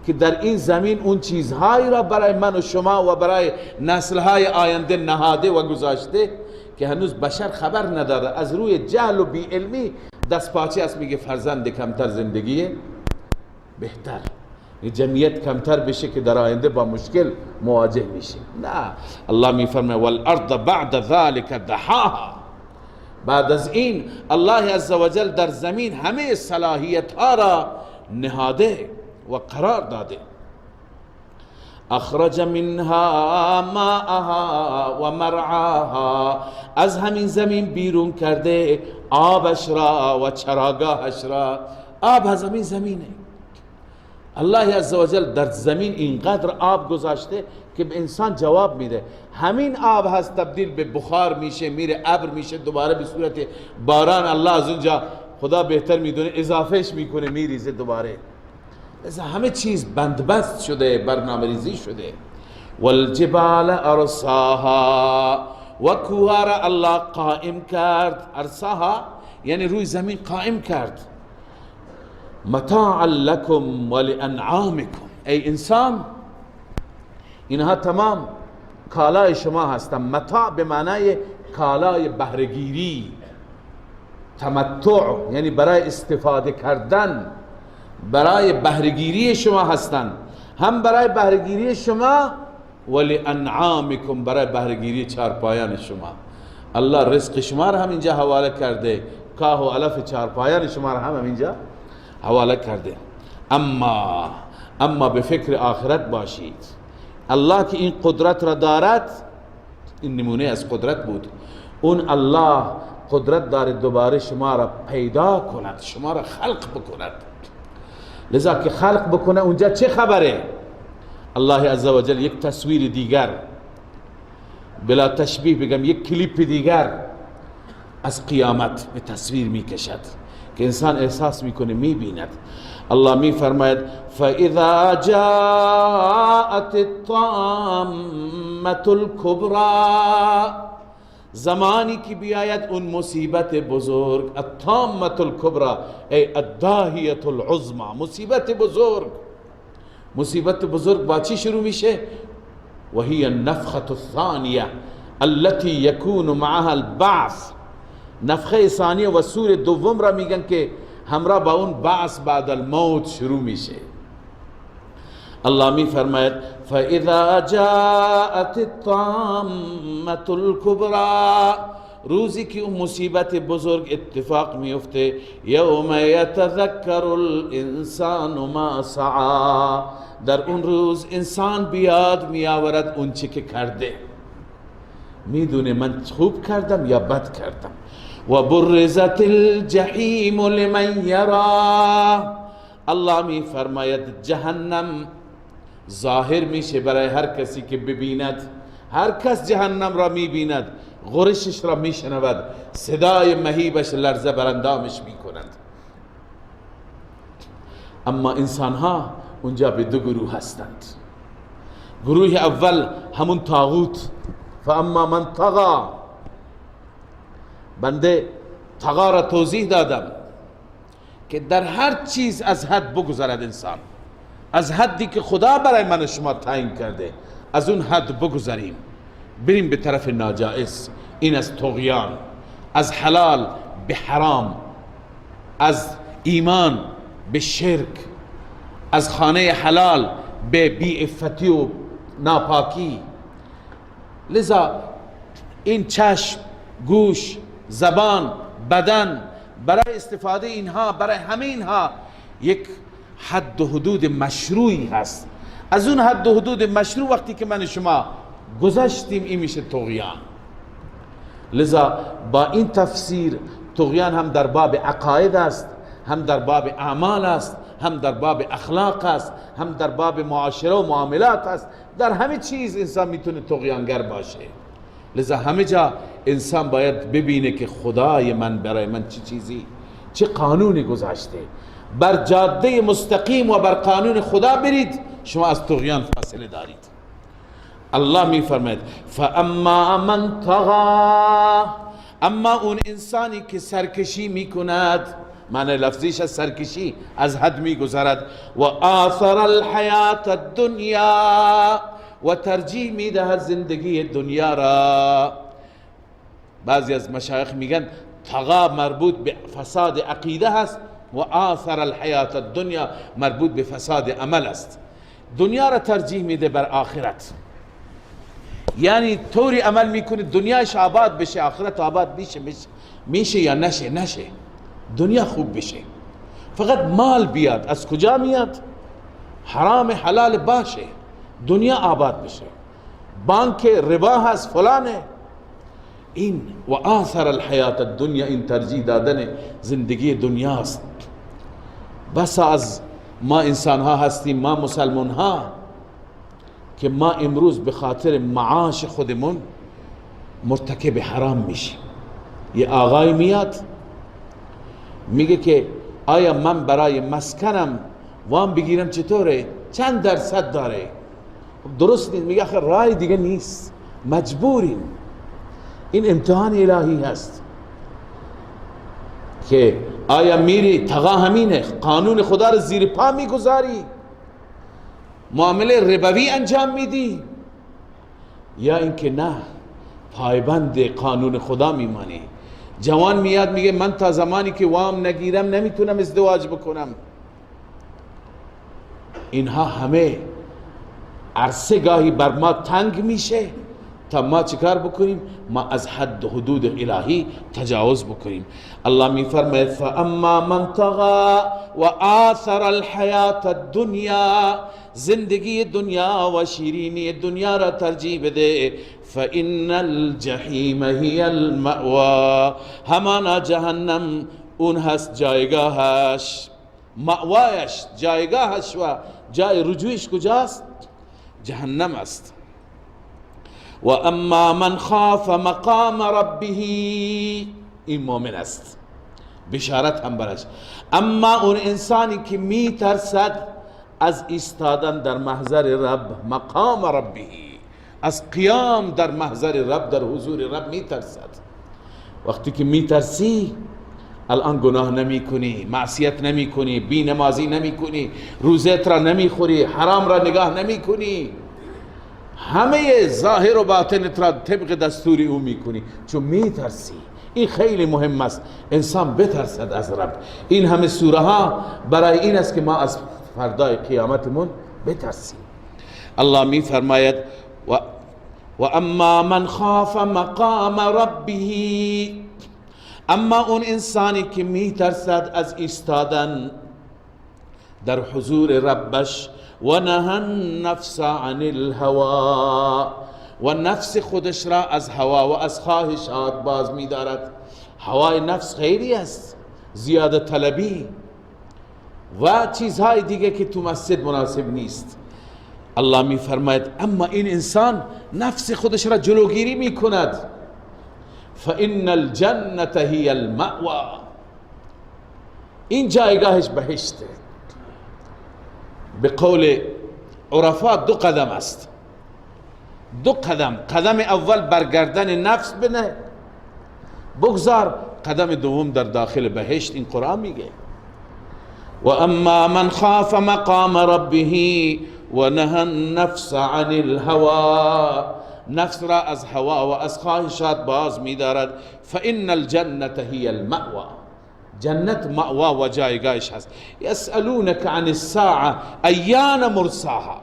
B: که در این زمین اون چیزهایی را برای من و شما و برای نسلهای آینده نهاده و گذاشته که هنوز بشر خبر نداره. از روی جهل و بی علمی دست پاچه است، میگه فرزند کمتر زندگی بهتر، جمعیت کمتر بشه که در آینده با مشکل مواجه میشه. نه، الله میفرمه والارض بعد ذلك دحاها. بعد از این الله عزوجل در زمین همه صلاحیت ها را نهاده و قرار داده. اخرج منها ماءها و مرعاها، از همین زمین بیرون کرده آبش را و چراگاهش را. آب از همین زمینه. الله عزوجل در زمین اینقدر آب گذاشته که به انسان جواب میده. همین آب هست تبدیل به بخار میشه، میره ابر میشه، دوباره به صورت باران الله از اونجا خدا بهتر میدونه اضافهش میکنه، میریزه دوباره. لذا همه چیز بندبست شده، برنامه ریزی شده. والجبال ارساها، و کوه را الله قائم کرد. ارساها یعنی روی زمین قائم کرد. متاعا لکم ولانعامکم، ای انسان اینها تمام کالای شما هستند. متاع به معنای کالای بهره‌گیری، تمتع یعنی برای استفاده کردن، برای بهره‌گیری شما هستند. هم برای بهره‌گیری شما، ولانعامکم برای بهره‌گیری چارپایان شما. الله رزق شما را هم اینجا حواله کرده، کاه و علف چارپایان شما را هم اینجا حواله کرده. اما به فکر آخرت باشید. الله که این قدرت را دارد، این نمونه از قدرت بود، اون الله قدرت داره دوباره شما را پیدا کند، شما را خلق بکند. لذا که خلق بکنه اونجا چه خبره؟ الله عزوجل یک تصویر دیگر، بلا تشبیه بگم یک کلیپ دیگر از قیامت به تصویر میکشد که انسان احساس میکنه، میبیند. الله میفرماید فَإِذَا جَاءَتِ الطَّامَّةُ الْكُبْرَى، زمانی که بیاید اون مصیبت بزرگ، الطامة الکبرى ای الداهیة العظمى، مصیبت بزرگ. مصیبت بزرگ با چی شروع میشه؟ وهي النفخة الثانیه التي يكون معها البعث. نفخه ثانیه و سور دوم را میگن که همراه با اون بعث بعد الموت شروع میشه. الله می فرماید فَإِذَا جَاءَتِ الطَّامَّةُ الْكُبْرَى، روزی که اون مصیبت بزرگ اتفاق میفته، یوم یتذکر الانسان ما سعی، در اون روز انسان بیاد میآورد اون چه که کرده، میدونه من خوب کردم یا بد کردم. و برزت الجحیم لمن یرا، الله می فرماید جهنم ظاهر میشه برای هر کسی که ببیند. هر کس جهنم را میبیند، غرشش را میشنود، صدای مهیبش لرزه براندامش میکند. اما انسان ها اونجا به دو گروه هستند. گروه اول همون طاغوت، فاما من طغا، بنده طغا را توضیح دادم که در هر چیز از حد بگذرد انسان، از حدی که خدا برای من و شما تعیین کرده از اون حد بگذریم، بریم به طرف ناجائز. این از طغیان، از حلال به حرام، از ایمان به شرک، از خانه حلال به بیعفتی و ناپاکی. لذا این چشم، گوش، زبان، بدن، برای استفاده اینها، برای همه اینها یک حد و حدود مشروعی هست. از اون حد و حدود مشروع وقتی که من شما گذشتیم، این میشه طغیان. لذا با این تفسیر طغیان هم در باب عقاید است، هم در باب اعمال است، هم در باب اخلاق است، هم در باب معاشره و معاملات است. در همه چیز انسان میتونه طغیانگر باشه. لذا همه جا انسان باید ببینه که خدای من برای من چه چیزی، چه قانونی گذاشته. بر جاده مستقیم و بر قانون خدا برید، شما از طغیان فاصله دارید. الله می فرماید فاما من طغى، اما اون انسانی که سرکشی میکند، معنی لفظیش از سرکشی، از حد میگذرد، و آثر الحیات الدنیا، و ترجیح میدهد زندگی دنیا را. بعضی از مشایخ میگن طغا مربوط به فساد عقیده هست و آثر الحیات الدنیا مربوط به فساد عمل است. دنیا را ترجیح میده بر آخرت، یعنی طوری عمل میکنه دنیاش آباد بشه، آخرت آباد میشه یا نشه، نشه، دنیا خوب بشه، فقط مال بیاد. از کجا میاد؟ حرام حلال باشه، دنیا آباد بشه، بانک ربا هست، فلانه. این و آثر الحیات الدنیا، این ترجیح دادن زندگی دنیاست. بس از ما انسان ها هستیم، ما مسلمان ها، که ما امروز به خاطر معاش خودمون مرتکب حرام میشیم. یه آقای میاد میگه که آیا من برای مسکنم وام بگیرم چطوره؟ چند درصد داره؟ درست نیست. میگه آخه رای دیگه نیست، مجبوریم. این امتحان الهی هست که آیا میری طغا همینه، قانون خدا رو زیر پا میگذاری، معامله ربوی انجام میدی، یا اینکه نه، پایبند قانون خدا میمانی. جوان میاد میگه من تا زمانی که وام نگیرم نمیتونم ازدواج بکنم. اینها همه عرصه گاهی بر ما تنگ میشه تا ما چیکار بکنیم؟ ما از حد حدود الهی تجاوز بکنیم. الله میفرماید فاما من طغى وآثر الحیات الدنیا، زندگی دنیا و شیرینی دنیا را ترجیح بده، فإن الجحیم هی المأوا، همانا جهنم اون هست جایگاهش، مأوایش، جایگاهش و جای رجوعش کجاست؟ جهنم است. و اما من خاف مقام ربه، این مؤمن است، بشارت هم برش. اما اون انسانی که میترسد از ایستادن در محضر رب، مقام ربه، از قیام در محضر رب، در حضور رب میترسد. وقتی که میترسی الان گناه نمی کنی، معصیت نمی کنی، بی نمازی نمی کنی، روزت را نمی خوری، حرام را نگاه نمی کنی، همه ظاهر و باطنت را طبق دستور او میکنی، چون میترسی. این خیلی مهم است، انسان بترسد از رب. این همه سوره ها برای این است که ما از فردای قیامتمون بترسیم. الله می فرماید و اما من خاف مقام ربه، اما اون انسانی که میترسد از ایستادن در حضور ربش، و نهى النفس عن الهوى، و نفس خودش را از هوا و از خواهشات باز می‌دارد. هوای نفس خیلی است، زیاده طلبی و چیزهای دیگه که تو مسجد مناسب نیست. الله می‌فرماید اما این انسان نفس خودش را جلوگیری می‌کند، فإن الجنة هي المأوى، این جایگاهش بهشته. به قول عرفا دو قدم است، دو قدم. قدم اول برگردن نفس بنه بگذار، قدم دوم در داخل بهشت. این قرآن میگه و اما من خاف مقام ربه و نهى النفس عن الهوى، نفس را از هوا و از خواهشات باز می‌دارد، فإن الجنة هي المأوى، جنت مأوا و جایگاهش هست. یسألونک عن الساعة ایان مرساها،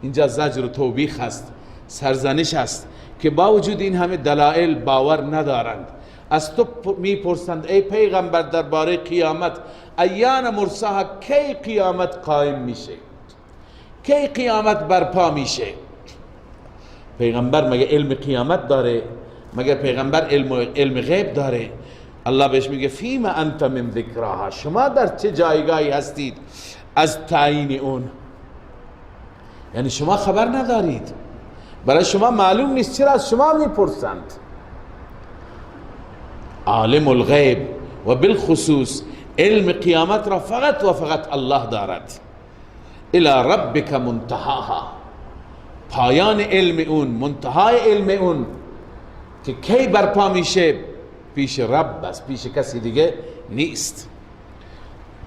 B: اینجا زجر و توبیخ هست، سرزنش هست که با وجود این همه دلائل باور ندارند. از تو میپرسند ای پیغمبر درباره قیامت، ایان مرساها، کی قیامت قائم میشه، کی قیامت برپا میشه؟ پیغمبر مگه علم قیامت داره؟ مگه پیغمبر علم غیب داره؟ الله بهش میگه فیما انت من ذکراها، شما در چه جایگاهی هستید از تعیین اون؟ یعنی شما خبر ندارید، برای شما معلوم نیست، چرا از شما میپرسند؟ عالم الغیب و بالخصوص علم قیامت را فقط و فقط الله دارد. الی ربک منتهاها، پایان علم اون، منتهای علم اون که کی برپا میشه پیش رب است، پیش کسی دیگه نیست.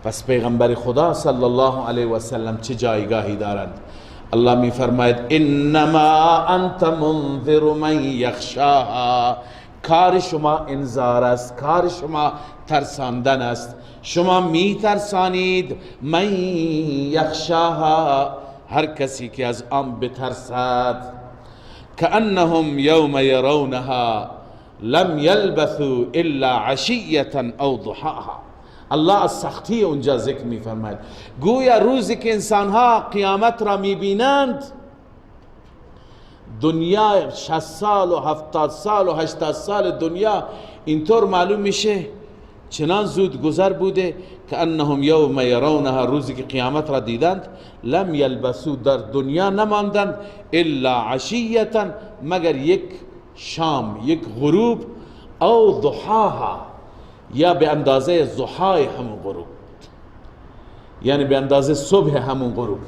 B: پس پیغمبر خدا صلی الله علیه و سلم چه جایگاهی دارند؟ الله می فرماید انما انت منذر من یخشاها، کار شما انذار است، کار شما ترساندن است، شما می ترسانید من یخشاها، هر کسی که از آن بترسد. کأنهم یوم یرونها لم یلبثوا الا عشیة او ضحاها. الله از سختی اونجا ذکر می فرماید، گویا روزی که انسانها قیامت را می بینند، دنیا 60 سال و 70 سال و 80 سال دنیا اینطور معلوم میشه چنان زود گذر بوده که انهم یوم یرونها، روزی که قیامت را دیدند، لم یلبسوا، در دنیا نماندند، الا عشیة، مگر یک شام، یک غروب، او ضحاها، یا به اندازه ضحای همون غروب، یعنی به اندازه صبح همون غروب،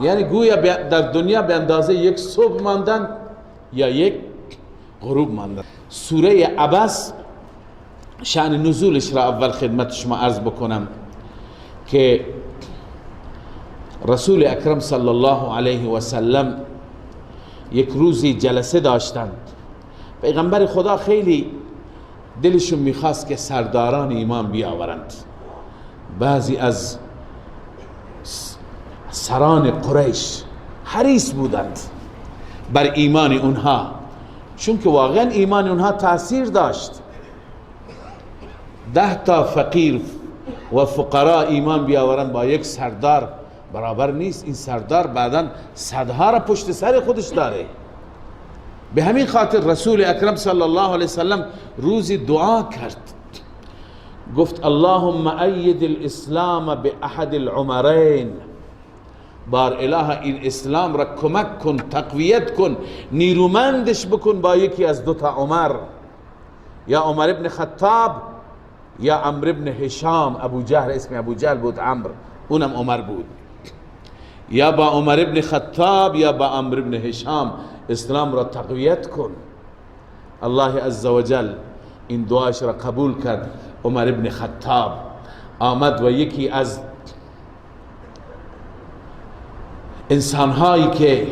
B: یعنی گویا در دنیا به اندازه یک صبح ماندن یا یک غروب ماندن. سوره عبس شأن نزولش را اول خدمت شما عرض بکنم که رسول اکرم صلی الله علیه و سلم یک روزی جلسه داشتند. پیغمبر خدا خیلی دلشون میخواست که سرداران ایمان بیاورند. بعضی از سران قریش حریص بودند بر ایمان اونها، چون که واقعا ایمان اونها تاثیر داشت. 10 تا فقیر و فقرا ایمان بیاورند با یک سردار برابر نیست. این سردار بعدا صدها را پشت سر خودش داره. به همین خاطر رسول اکرم صلی الله علیه وسلم روزی دعا کرد، گفت اللهم اید الاسلام باحد العمرین، بار اله این اسلام را کمک کن، تقویت کن، نیرومندش بکن با یکی از دو تا عمر، یا عمر ابن خطاب یا عمرو ابن هشام. ابو جهل، اسم ابو جهل بود عمرو، اونم عمر بود. یا با عمر ابن خطاب یا با عمرو ابن هشام اسلام را تقویت کن. الله عزوجل این دعاش را قبول کرد. عمر ابن خطاب آمد و یکی از انسانهایی که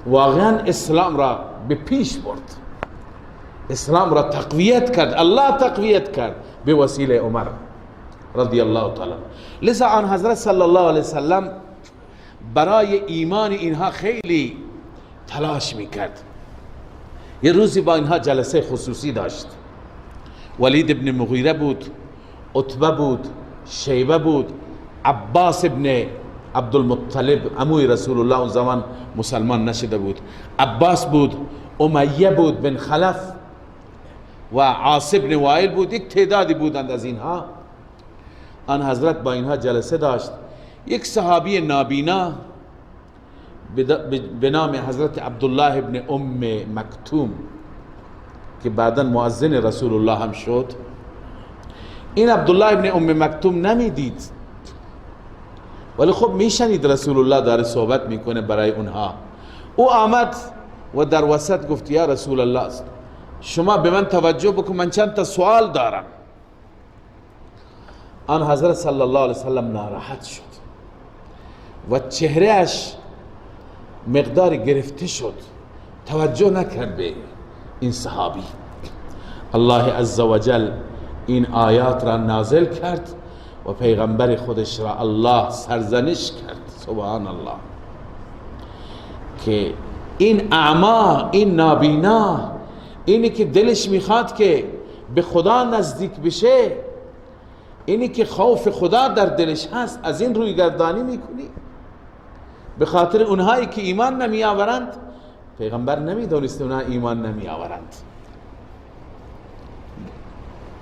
B: واقعا اسلام را به پیش برد، اسلام را تقویت کرد، الله تقویت کرد به وسیله عمر رضی الله تعالی. لذا آن حضرت صلی الله علیه وسلم برای ایمان اینها خیلی تلاش میکرد. یه روزی با اینها جلسه خصوصی داشت. ولید ابن مغیره بود، عتبه بود، شیبه بود، عباس ابن عبدالمطلب عموی رسول الله اون زمان مسلمان نشده بود، عباس بود، امیه بود بن خلف و عاص بن وائل بود. یک تعدادی بودند از اینها. آن حضرت با اینها جلسه داشت. یک صحابی نابینا به نام حضرت عبدالله ابن ام مکتوم که بعدا مؤذن رسول الله هم شد، این عبدالله ابن ام مکتوم نمیدید، ولی خب میشنید رسول الله داره صحبت میکنه برای اونها. او آمد و در وسط گفت یا رسول الله شما به من توجه بکن، من چند تا سوال دارم. آن حضرت صلی الله علیه وسلم ناراحت شد و چهرهش مقدار گرفته شد، توجه نکرد به این صحابی. الله عزوجل این آیات را نازل کرد و پیغمبر خودش را الله سرزنش کرد. سبحان الله، که این اعما، این نابینا، اینی که دلش میخواد که به خدا نزدیک بشه، اینی که خوف خدا در دلش هست، از این روی گردانی میکنی به خاطر اونهایی که ایمان نمی آورند. پیغمبر نمیدونست اونها ایمان نمی آورند.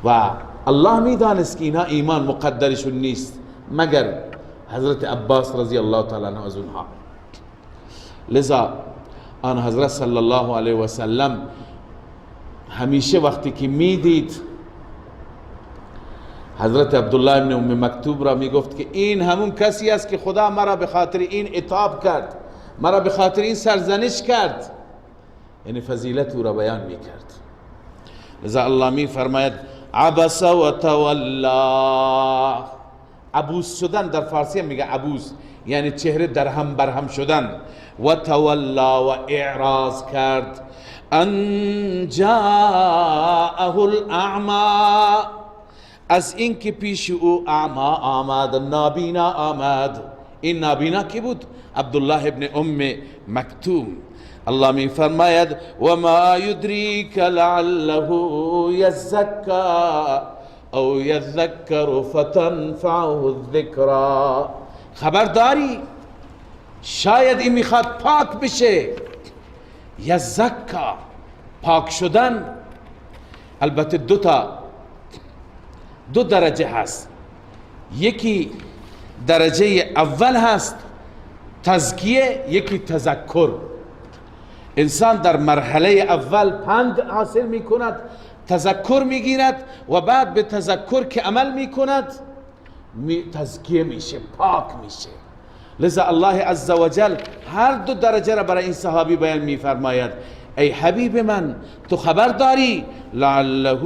B: و الله میدانست که اینها ایمان مقدرشون نیست مگر حضرت عباس رضی الله تعالی عنه از اونها. لذا آن حضرت صلی الله علیه و سلم همیشه وقتی که میدید حضرت عبدالله ابن ام مکتوب را میگفت که این همون کسی است که خدا مرا به خاطر این عتاب کرد، مرا به خاطر این سرزنش کرد، یعنی فضیلت او را بیان میکرد. لذا الله می فرماید عبس و تولا. عبوس شدن در فارسی میگه عبوس، یعنی چهره در هم برهم شدن. و تولا و اعراض کرد. ان جاءه الاعمى، از اینکه پیش او اعما آمد، نابینا آمد. این نابینا کی بود؟ عبدالله ابن ام مکتوم. الله می فرماید و ما یدریک لعله یزکا او یذکر فتنفعه الذکرى. خبرداری، شاید این میخواد پاک بشه. یزکا، پاک شدن. البته دو درجه هست. یکی درجه اول هست تزکیه، یکی تذکر. انسان در مرحله اول پند حاصل میکند، تذکر میگیرد و بعد به تذکر که عمل میکند تزکیه میشه، پاک میشه. لذا الله عزوجل هر دو درجه را برای این صحابی بیان میفرماید. ای حبیب من، تو خبر داری لعله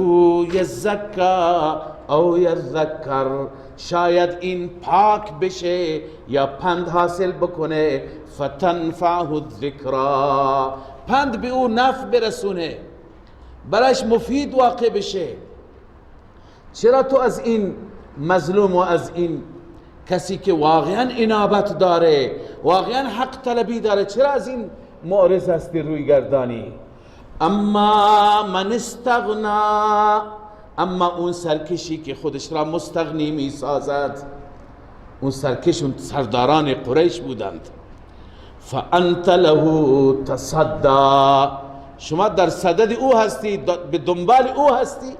B: یزکا او یذکر، شاید این پاک بشه یا پند حاصل بکنه. فتنفعه الذکرى، پند به او نفع برسونه، برایش مفید واقع بشه. چرا تو از این مظلوم و از این کسی که واقعا انابت داره، واقعا حق طلبی داره، چرا از این معرض هستی، روی گردانی؟ اما من استغنا، اما اون سرکشی که خودش را مستغنی می سازد، اون سرکش، اون سرداران قریش بودند. فانت له تصدا، شما در صدد او هستی، به دنبال او هستی،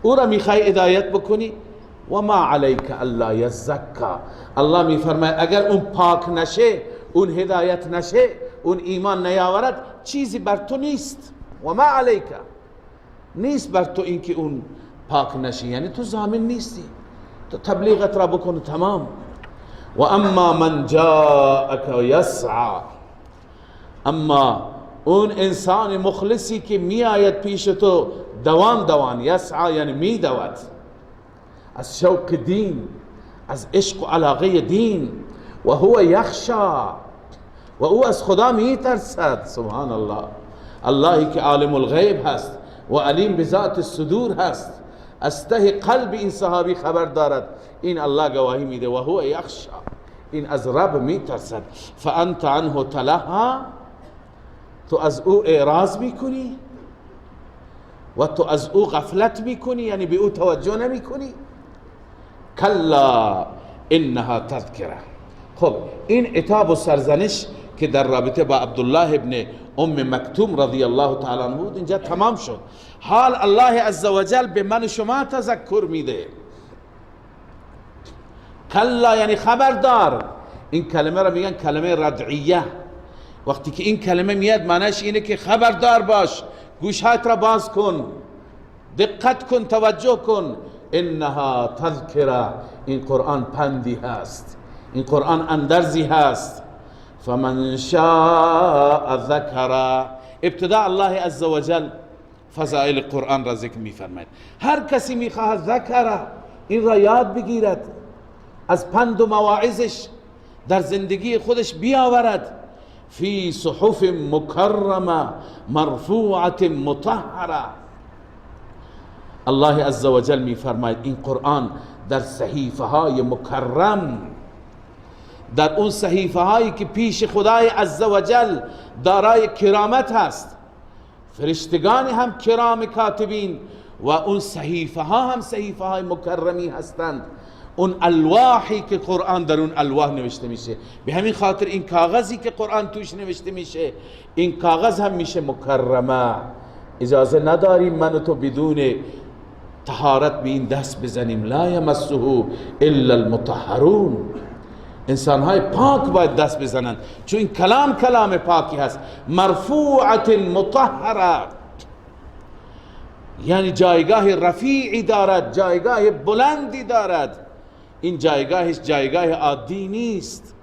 B: او را میخوای هدایت بکنی. و ما علیک الا یزکا، الله میفرماید اگر اون پاک نشه، اون هدایت نشه، اون ایمان نیاورد، چیزی بر تو نیست. و ما علیک، نیست بر تو اینکه اون پاک نشه، یعنی تو ضامن نیستی، تو تبلیغت را بکن تمام. و اما من جاءک یسعی، اما اون انسان مخلصی که می آید پیش تو دوان دوان، یسعی یعنی می دود، از شوق دین، از عشق و علاقه دین، و هو یخشا، و او از خدا می ترسد. سبحان الله، اللهی که عالم الغیب هست و علیم بذات الصدور هست، از ته قلب این صحابی خبر دارد. این الله گواهی میده و هو یخشا، این از رب میترسد. فانت عنه تلها، تو از او اعراض میکنی و تو از او غفلت میکنی، یعنی به او توجه نمیکنی. کلا انها تذکره. خب این عتاب و سرزنش که در رابطه با عبدالله ابن ام مکتوم رضی الله تعالی عنه بود اینجا تمام شد. حال الله عزوجل به من و شما تذکر میده. کلا یعنی خبردار. این کلمه را میگن کلمه ردعیه. وقتی که این کلمه میاد معنیش اینه که خبردار باش، گوشهات را باز کن، دقت کن، توجه کن. انها تذکره، این قرآن پندی هست، این قرآن اندرزی هست. فمن شاء ذکر. ابتدا الله عزوجل فضائل قرآن را ذکر میفرماید. هر کسی میخواهد ذکر این را یاد بگیرد، از پند و مواعظش در زندگی خودش بیاورد. فی صحف مکرمه مرفوعة مطهره. الله عزوجل میفرماید این قرآن در صحیفه های مکرم، در اون صحیفه هایی که پیش خدای عزوجل دارای کرامت هست، فرشتگان هم کرام کاتبین و اون صحیفه ها هم صحیفه های مکرمی هستند. اون الواحی که قرآن در اون الواح نوشته میشه، به همین خاطر این کاغذی که قرآن توش نوشته میشه، این کاغذ هم میشه مکرمه. اجازه نداریم من و تو بدون طهارت به این دست بزنیم. لا یمسه الا المطهرون. انسان های پاک باید دست بزنند، چون این کلام کلام پاکی هست. مرفوعت مطهره، یعنی جایگاه رفیعی دارد، جایگاه بلندی دارد. این جایگاهش جایگاه عادی نیست.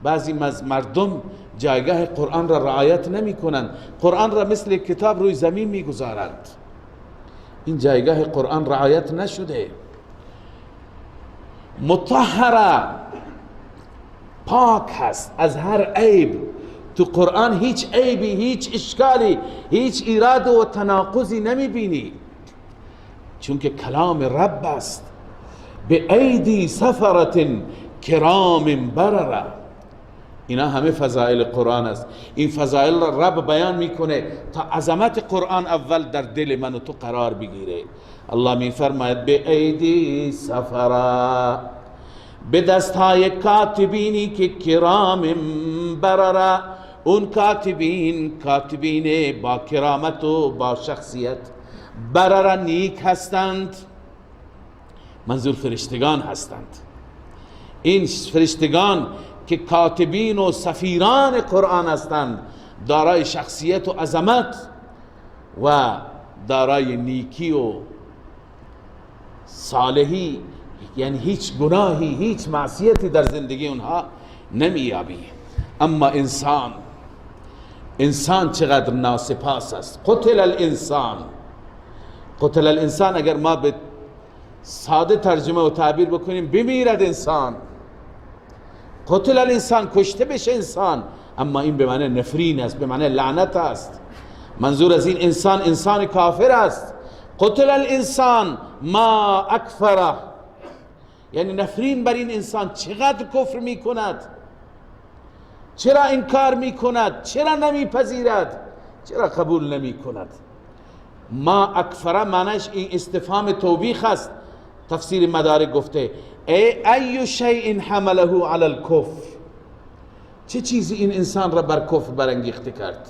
B: بعضی از مردم جایگاه قرآن را رعایت نمی کنند، قرآن را مثل کتاب روی زمین می گذارند. این جایگاه قرآن رعایت نشده. مطهره، پاک هست از هر عیب. تو قرآن هیچ عیبی، هیچ اشکالی، هیچ ایراد و تناقضی نمی بینی، چون که کلام رب است. به ایدی سفرت کرام برره. اینا همه فضائل قرآن است. این فضائل را رب بیان میکنه تا عظمت قرآن اول در دل من و تو قرار بگیره. الله میفرماید به ایدی سفره، به دستهای کاتبینی که کرام برره. اون کاتبین، کاتبین با کرامت و با شخصیت، برره نیک هستند، منظور فرشتگان هستند. این فرشتگان که کاتبین و سفیران قرآن هستند، دارای شخصیت و عظمت و دارای نیکی و صالحی، یعنی هیچ گناهی، هیچ معصیتی در زندگی اونها نمیابی. اما انسان، انسان چقدر ناسپاس است. قتل الانسان، قتل الانسان اگر ما به ساده ترجمه و تعبیر بکنیم، بمیرد انسان. قتل الانسان، کشته بشه انسان. اما این به معنی نفرین است، به معنی لعنت است. منظور از این انسان، انسان کافر است. قتل الانسان ما اکفره، یعنی نفرین بر این انسان چقدر کفر میکند، چرا انکار میکند، چرا نمیپذیرد، چرا قبول نمیکند. ما اکفره معنیش این استفهام توبیخ است. تفسیر مدارک گفته ای ای شیء حمله علی الکفر، چه چیزی این انسان را بر کفر برانگیخته کرد.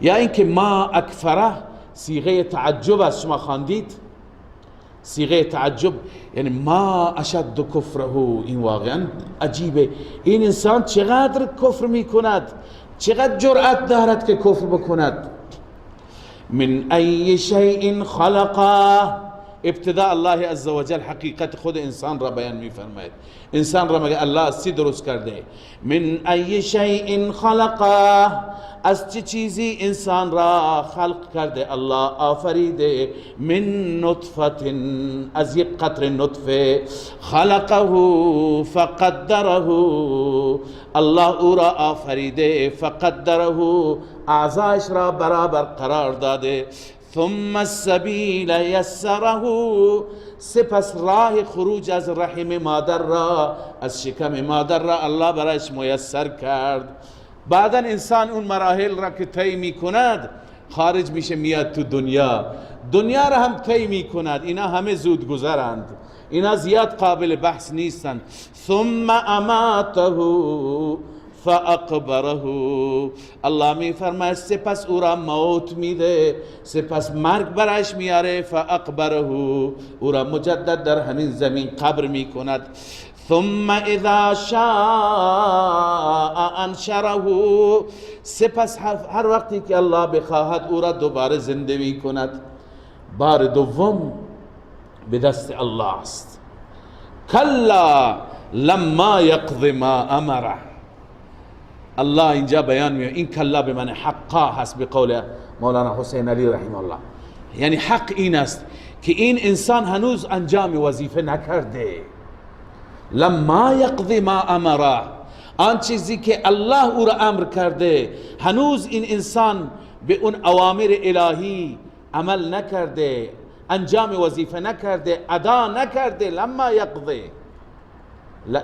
B: یا اینکه ما اکفره صیغه تعجب است. شما خواندید صیغه تعجب، یعنی ما اشد کفره. این واقعا عجیبه، این انسان چقدر کفر میکند، چقدر جرأت دارد که کفر بکند. من ای شیء خلقه. ابتدا الله عزوجل حقیقت خود انسان را بیان میفرماید. انسان را مگه الله از چی درست کرده؟ من ای شیء خلقه، از چه چیزی انسان را خلق کرده، الله آفریده. من نطفه، از یک قطره نطفه. خلقه فقدره، الله او را آفریده. فقدره، اعضایش را برابر قرار داده. ثم السبیل یسره، سپس راه خروج از رحم مادر را، از شکم مادر را الله برایش میسر کرد. بعدا انسان اون مراحل را که طی میکند خارج میشه، میاد تو دنیا، دنیا را هم طی میکند. اینا همه زود گذرند، اینا زیاد قابل بحث نیستند. ثم اماته فاقبره، الله می فرماید سپس او را موت میده، سپس مرگ برایش میاره. فاقبره، او را مجدد در همین زمین قبر میکند. ثم اذا شاء انشره، سپس هر وقتی که الله بخواهد او را دوباره زنده میکند. بار دوم به دست الله است. کلا لما یقض ما امره. الله اینجا بیان میکنه این کلا به معنی حقا هست، به قول مولانا حسین علی رحمه الله. یعنی حق این است که این انسان هنوز انجام وظیفه نکرده. لما یقضی ما امره، آن چیزی که الله او را امر کرده هنوز این انسان به اون اوامر الهی عمل نکرده، انجام وظیفه نکرده، ادا نکرده. لما یقضی،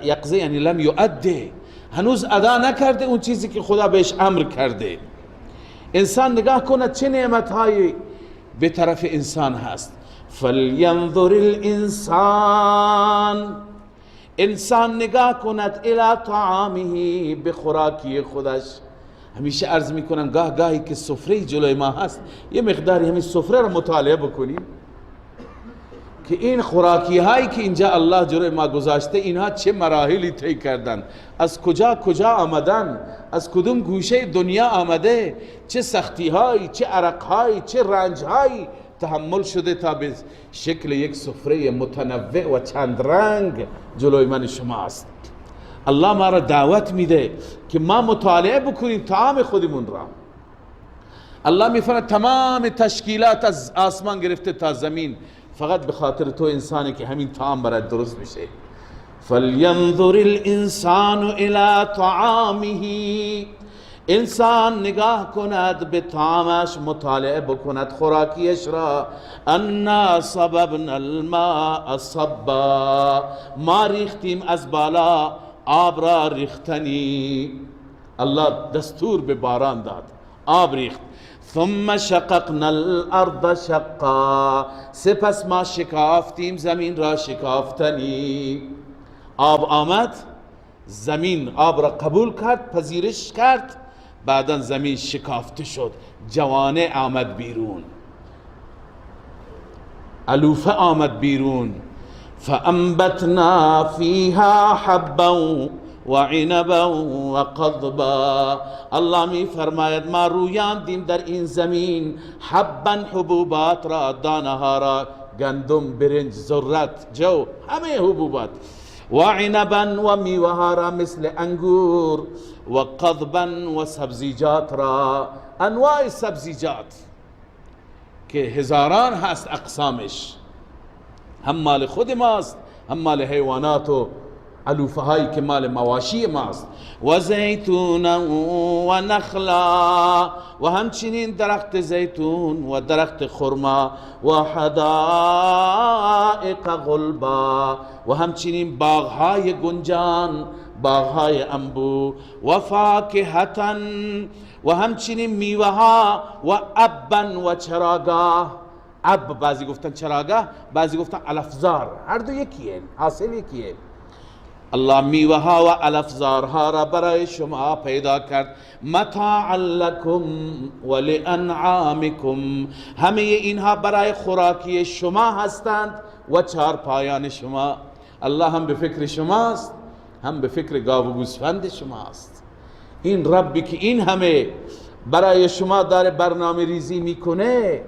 B: یقضی یعنی لم یؤدی، هنوز ادا نکرده اون چیزی که خدا بهش امر کرده. انسان نگاه کند چه نعمتهایی به طرف انسان هست. فلینظر الانسان، انسان نگاه کند الی طعامه، به خوراکی خودش. همیشه عرض میکنم گاه گاهی که سفره جلوی ما هست یه مقداری همین سفره رو مطالعه بکنیم که این خوراکی هایی که اینجا الله جلوی ما گذاشته، اینها چه مراحلی طی کردن، از کجا کجا آمدن، از کدوم گوشه دنیا آمده، چه سختی هایی، چه عرق هایی، چه رنج هایی تحمل شده تا به شکل یک سفره متنوع و چند رنگ جلوی من شما است. الله ما را دعوت میده که ما مطالعه بکنیم طعام خودمون را. الله میفرماید تمام تشکیلات از آسمان گرفته تا زمین فقط به خاطر تو انسانی که همین طعام برات درست میشه. فلینظر الانسان الى طعامه، انسان نگاه کند به طعامش، مطالعه بکند خوراکیش را. انا صببنا الماء صبا، ما ریختیم از بالا آب را ریختنی. الله دستور به باران داد، آب ریخت. ثم شققنا الارض شقا، سپس ما شکافتیم زمین را شکافتنی. آب آمد، زمین آب را قبول کرد، پذیرش کرد، بعدا زمین شکافته شد، جوانه آمد بیرون، علوفه آمد بیرون. فانبتنا فیها حبا وعنبا وقضبا، الله می فرماید ما رویاندیم در این زمین حبا حبوبات را، دانه ها را، گندم، برنج، ذرت، جو، همه حبوبات، وعنبا و میوه ها را مثل انگور، و قضبا و سبزیجات را، انواع سبزیجات که هزاران هست اقسامش، هم مال خود ماست، هم مال حیوانات و علوفه هایی که مال مواشی ماست. و زیتون و نخلا، و همچنین درخت زیتون و درخت خرما، و حدائق غلبا، و همچنین باغهای گنجان، باغهای انبو، و فاکهة، و همچنین میوه ها، و ابا و چراگاه. اب بعضی گفتن چراگاه، بعضی گفتن علفزار، هر دو یکیه، حاصل یکیه. الله میوه ها و علفزارها را برای شما پیدا کرد. متاعا لکم ولانعامکم، همه اینها برای خوراکی شما هستند و چارپایان شما. الله هم به فکر شماست، هم به فکر گاو و گوسفند شماست. این ربی که این همه برای شما داره برنامه ریزی میکنه،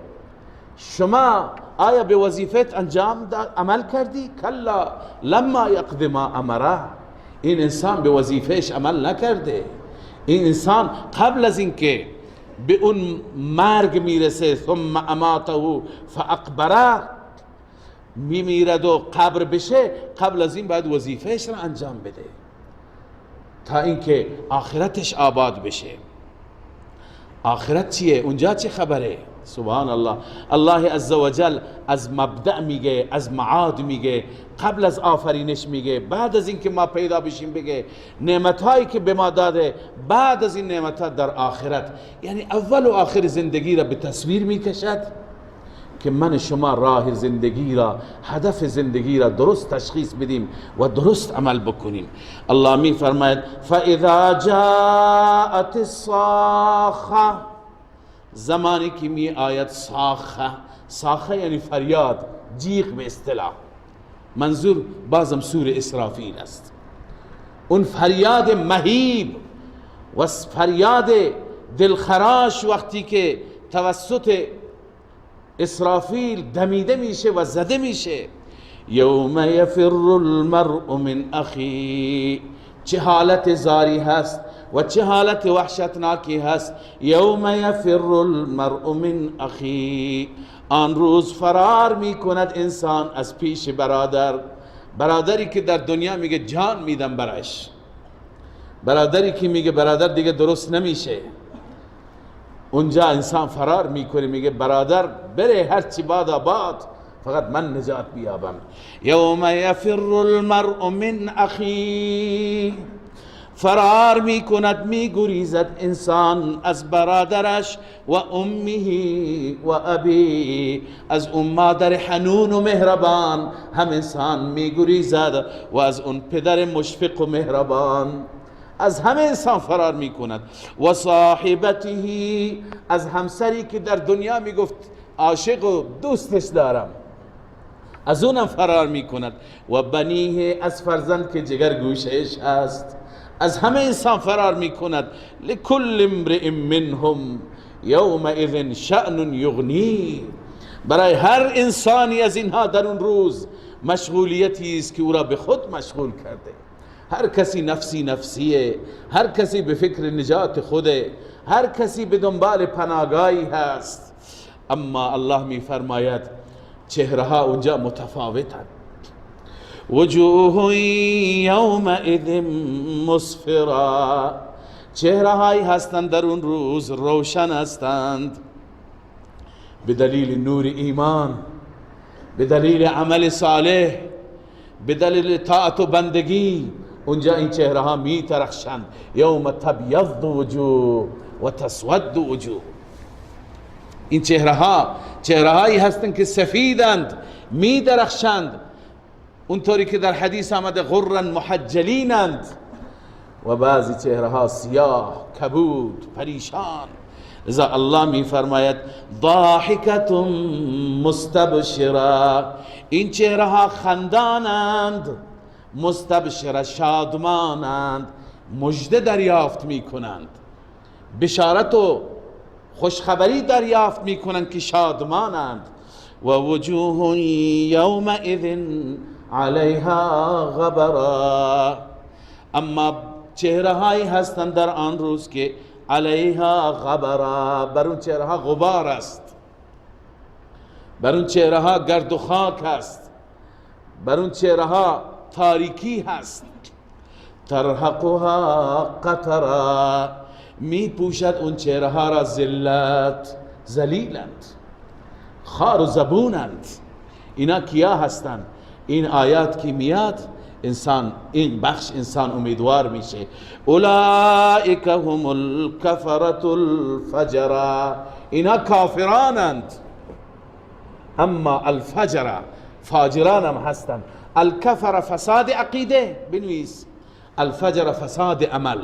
B: شما آیا به وظیفت انجام عمل کردی؟ کلا لما یقض ما امره. این انسان به وظیفهش عمل نکرده. این انسان قبل از اینکه به اون مرگ میرسه، ثم اماته فاقبره، میمیرد و قبر بشه، قبل از این باید وظیفهش را انجام بده تا اینکه آخرتش آباد بشه. آخرت چیه؟ اونجا چه خبره؟ سبحان الله. الله عزوجل از مبدأ میگه، از معاد میگه، قبل از آفرینش میگه، بعد از اینکه ما پیدا بشیم بگه، نعمتهایی که به ما داده بعد از این نعمتها در آخرت، یعنی اول و آخر زندگی را به تصویر میکشد که من شما راه زندگی را، هدف زندگی را درست تشخیص بدیم و درست عمل بکنیم. الله می فرماید فَإِذَا جَاءَتِ الصَّاخَّةُ، زمانی که می آید صاخه، صاخه یعنی فریاد، جیغ به اصطلاح، منظور بازم سور اسرافیل است. اون فریاد مهیب و فریاد دلخراش وقتی که توسط اسرافیل دمیده میشه و زده میشه. یوم یفر المرء من اخی، چه حالت زاری هست و چه حالت وحشتناکی هست. یوم یفر المرء من اخی، آن روز فرار میکند انسان از پیش برادر، برادری که در دنیا میگه جان میدم براش، برادری که میگه برادر دیگه درست نمیشه، اونجا انسان فرار میکنه، میگه برادر بره هرچی باد آباد، فقط من نجات بیابم. یوم یفر المرء من اخی، فرار میکند، میگریزد انسان از برادرش، و امه و ابی، از اون مادر حنون و مهربان هم انسان میگریزد و از اون پدر مشفق و مهربان. از همه انسان فرار میکند. و صاحبته، از همسری که در دنیا میگفت عاشق و دوستش دارم، از اونم فرار میکند. و بنیه، از فرزند که جگر گوشش هست، از همه انسان فرار میکند. لکل امرئ منهم یومئذ شأن یغنی، برای هر انسانی از اینها در اون روز مشغولیتی است که او را به خود مشغول کرده. هر کسی نفسی نفسیه، هر کسی به فکر نجات خوده، هر کسی به دنبال پناهگاهی هست. اما الله می فرماید چهره ها اونجا متفاوتند. وجوه یومئذ مسفرا، چهره هایی هستند در اون روز روشن هستند، به دلیل نور ایمان، به دلیل عمل صالح، به دلیل طاعت و بندگی. اونجا این چهره ها می ترخشند. یوم تبیض وجوه و تسود وجوه، این چهره ها چهره هایی هستند که سفیدند، می درخشند، اونطوری که در حدیث آمده غرا محجلینند. و بعضی چهره ها سیاه، کبود، پریشان. لذا الله می فرماید ضاحکة مستبشرة، این چهره ها خندانند، مستبشره شادمانند، مژده دریافت می کنند، بشارت و خوشخبری دریافت می کنند که شادمانند. و وجوه یومئذ علیها غبرا، اما چهره هایی هستند در آن روز که علیها غبرا، بر اون چهره ها غبار است، بر اون چهره ها گرد و خاک است، بر اون چهره ها تاریکی هست. ترهقها قترا، می پوشد اون چهره ها را ذلت، ذلیلند، خار و زبونند. اینا کیا هستند؟ این آیات که میاد انسان، این بخش انسان امیدوار میشه. اولئک هم الکفرة الفجرة، اینا کافرانند، اما الفجرة فاجران هم هستند. الکفر فساد عقیده، بنویس الفجر فساد عمل.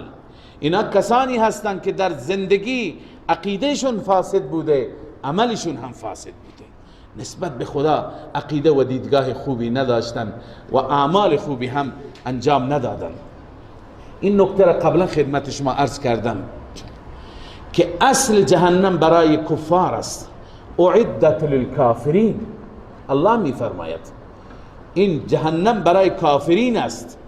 B: اینا کسانی هستند که در زندگی عقیدهشون فاسد بوده، عملشون هم فاسد بوده، نسبت به خدا عقیده و دیدگاه خوبی نداشتن و اعمال خوبی هم انجام ندادن. این نکته را قبلا خدمت شما عرض کردم که اصل جهنم برای کفار است. اعدت للکافرین، الله می فرماید این جهنم برای کافرین است.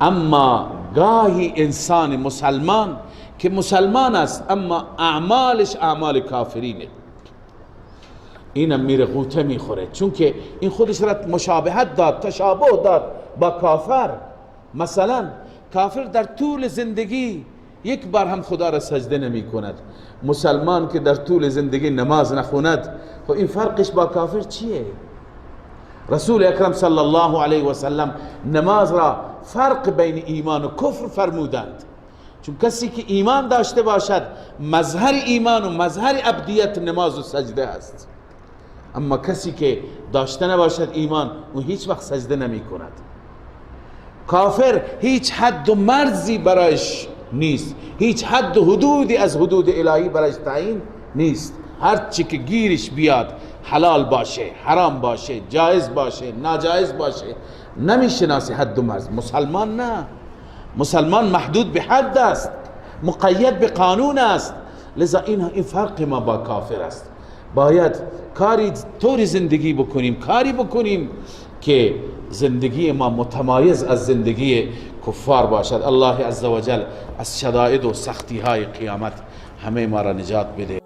B: اما گاهی انسان مسلمان که مسلمان است اما اعمالش اعمال کافرینه، اینم میره غوطه میخوره، چون که این خودش را مشابهت داد، تشابه داد با کافر. مثلا کافر در طول زندگی یک بار هم خدا را سجده نمی کند، مسلمان که در طول زندگی نماز نخوند، خب این فرقش با کافر چیه؟ رسول اکرم صلی الله علیه و سلم نماز را فرق بین ایمان و کفر فرمودند، چون کسی که ایمان داشته باشد مظهر ایمان و مظهر عبدیت نماز و سجده است، اما کسی که داشته نباشد ایمان، اون هیچ وقت سجده نمی کند. کافر هیچ حد و مرزی برایش نیست، هیچ حد و حدودی از حدود الهی برایش تعیین نیست، هر چی که گیرش بیاد، حلال باشه، حرام باشه، جایز باشه، ناجایز باشه، نمیشناسی حد و مرز. مسلمان نه، مسلمان محدود به حد است، مقید به قانون است. لذا این فرق ما با کافر است. باید کاری طوری زندگی بکنیم، کاری بکنیم که زندگی ما متمایز از زندگی کفار باشد. الله عزوجل از شدائد و سختی های قیامت همه ما را نجات بده.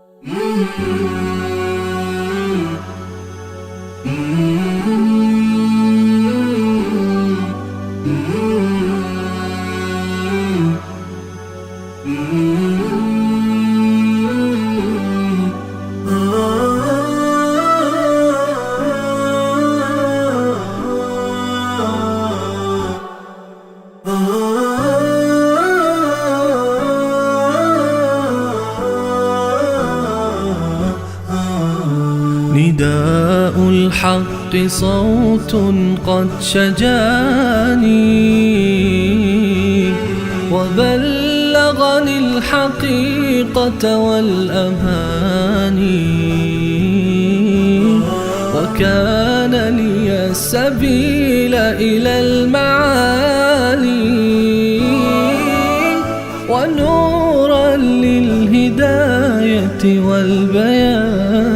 A: نداء الحق الشوق صوت قد شجاني وبلغني الحقيقة والأماني وكان لي السبيل إلى المعالي ونورا للهداية والبيان.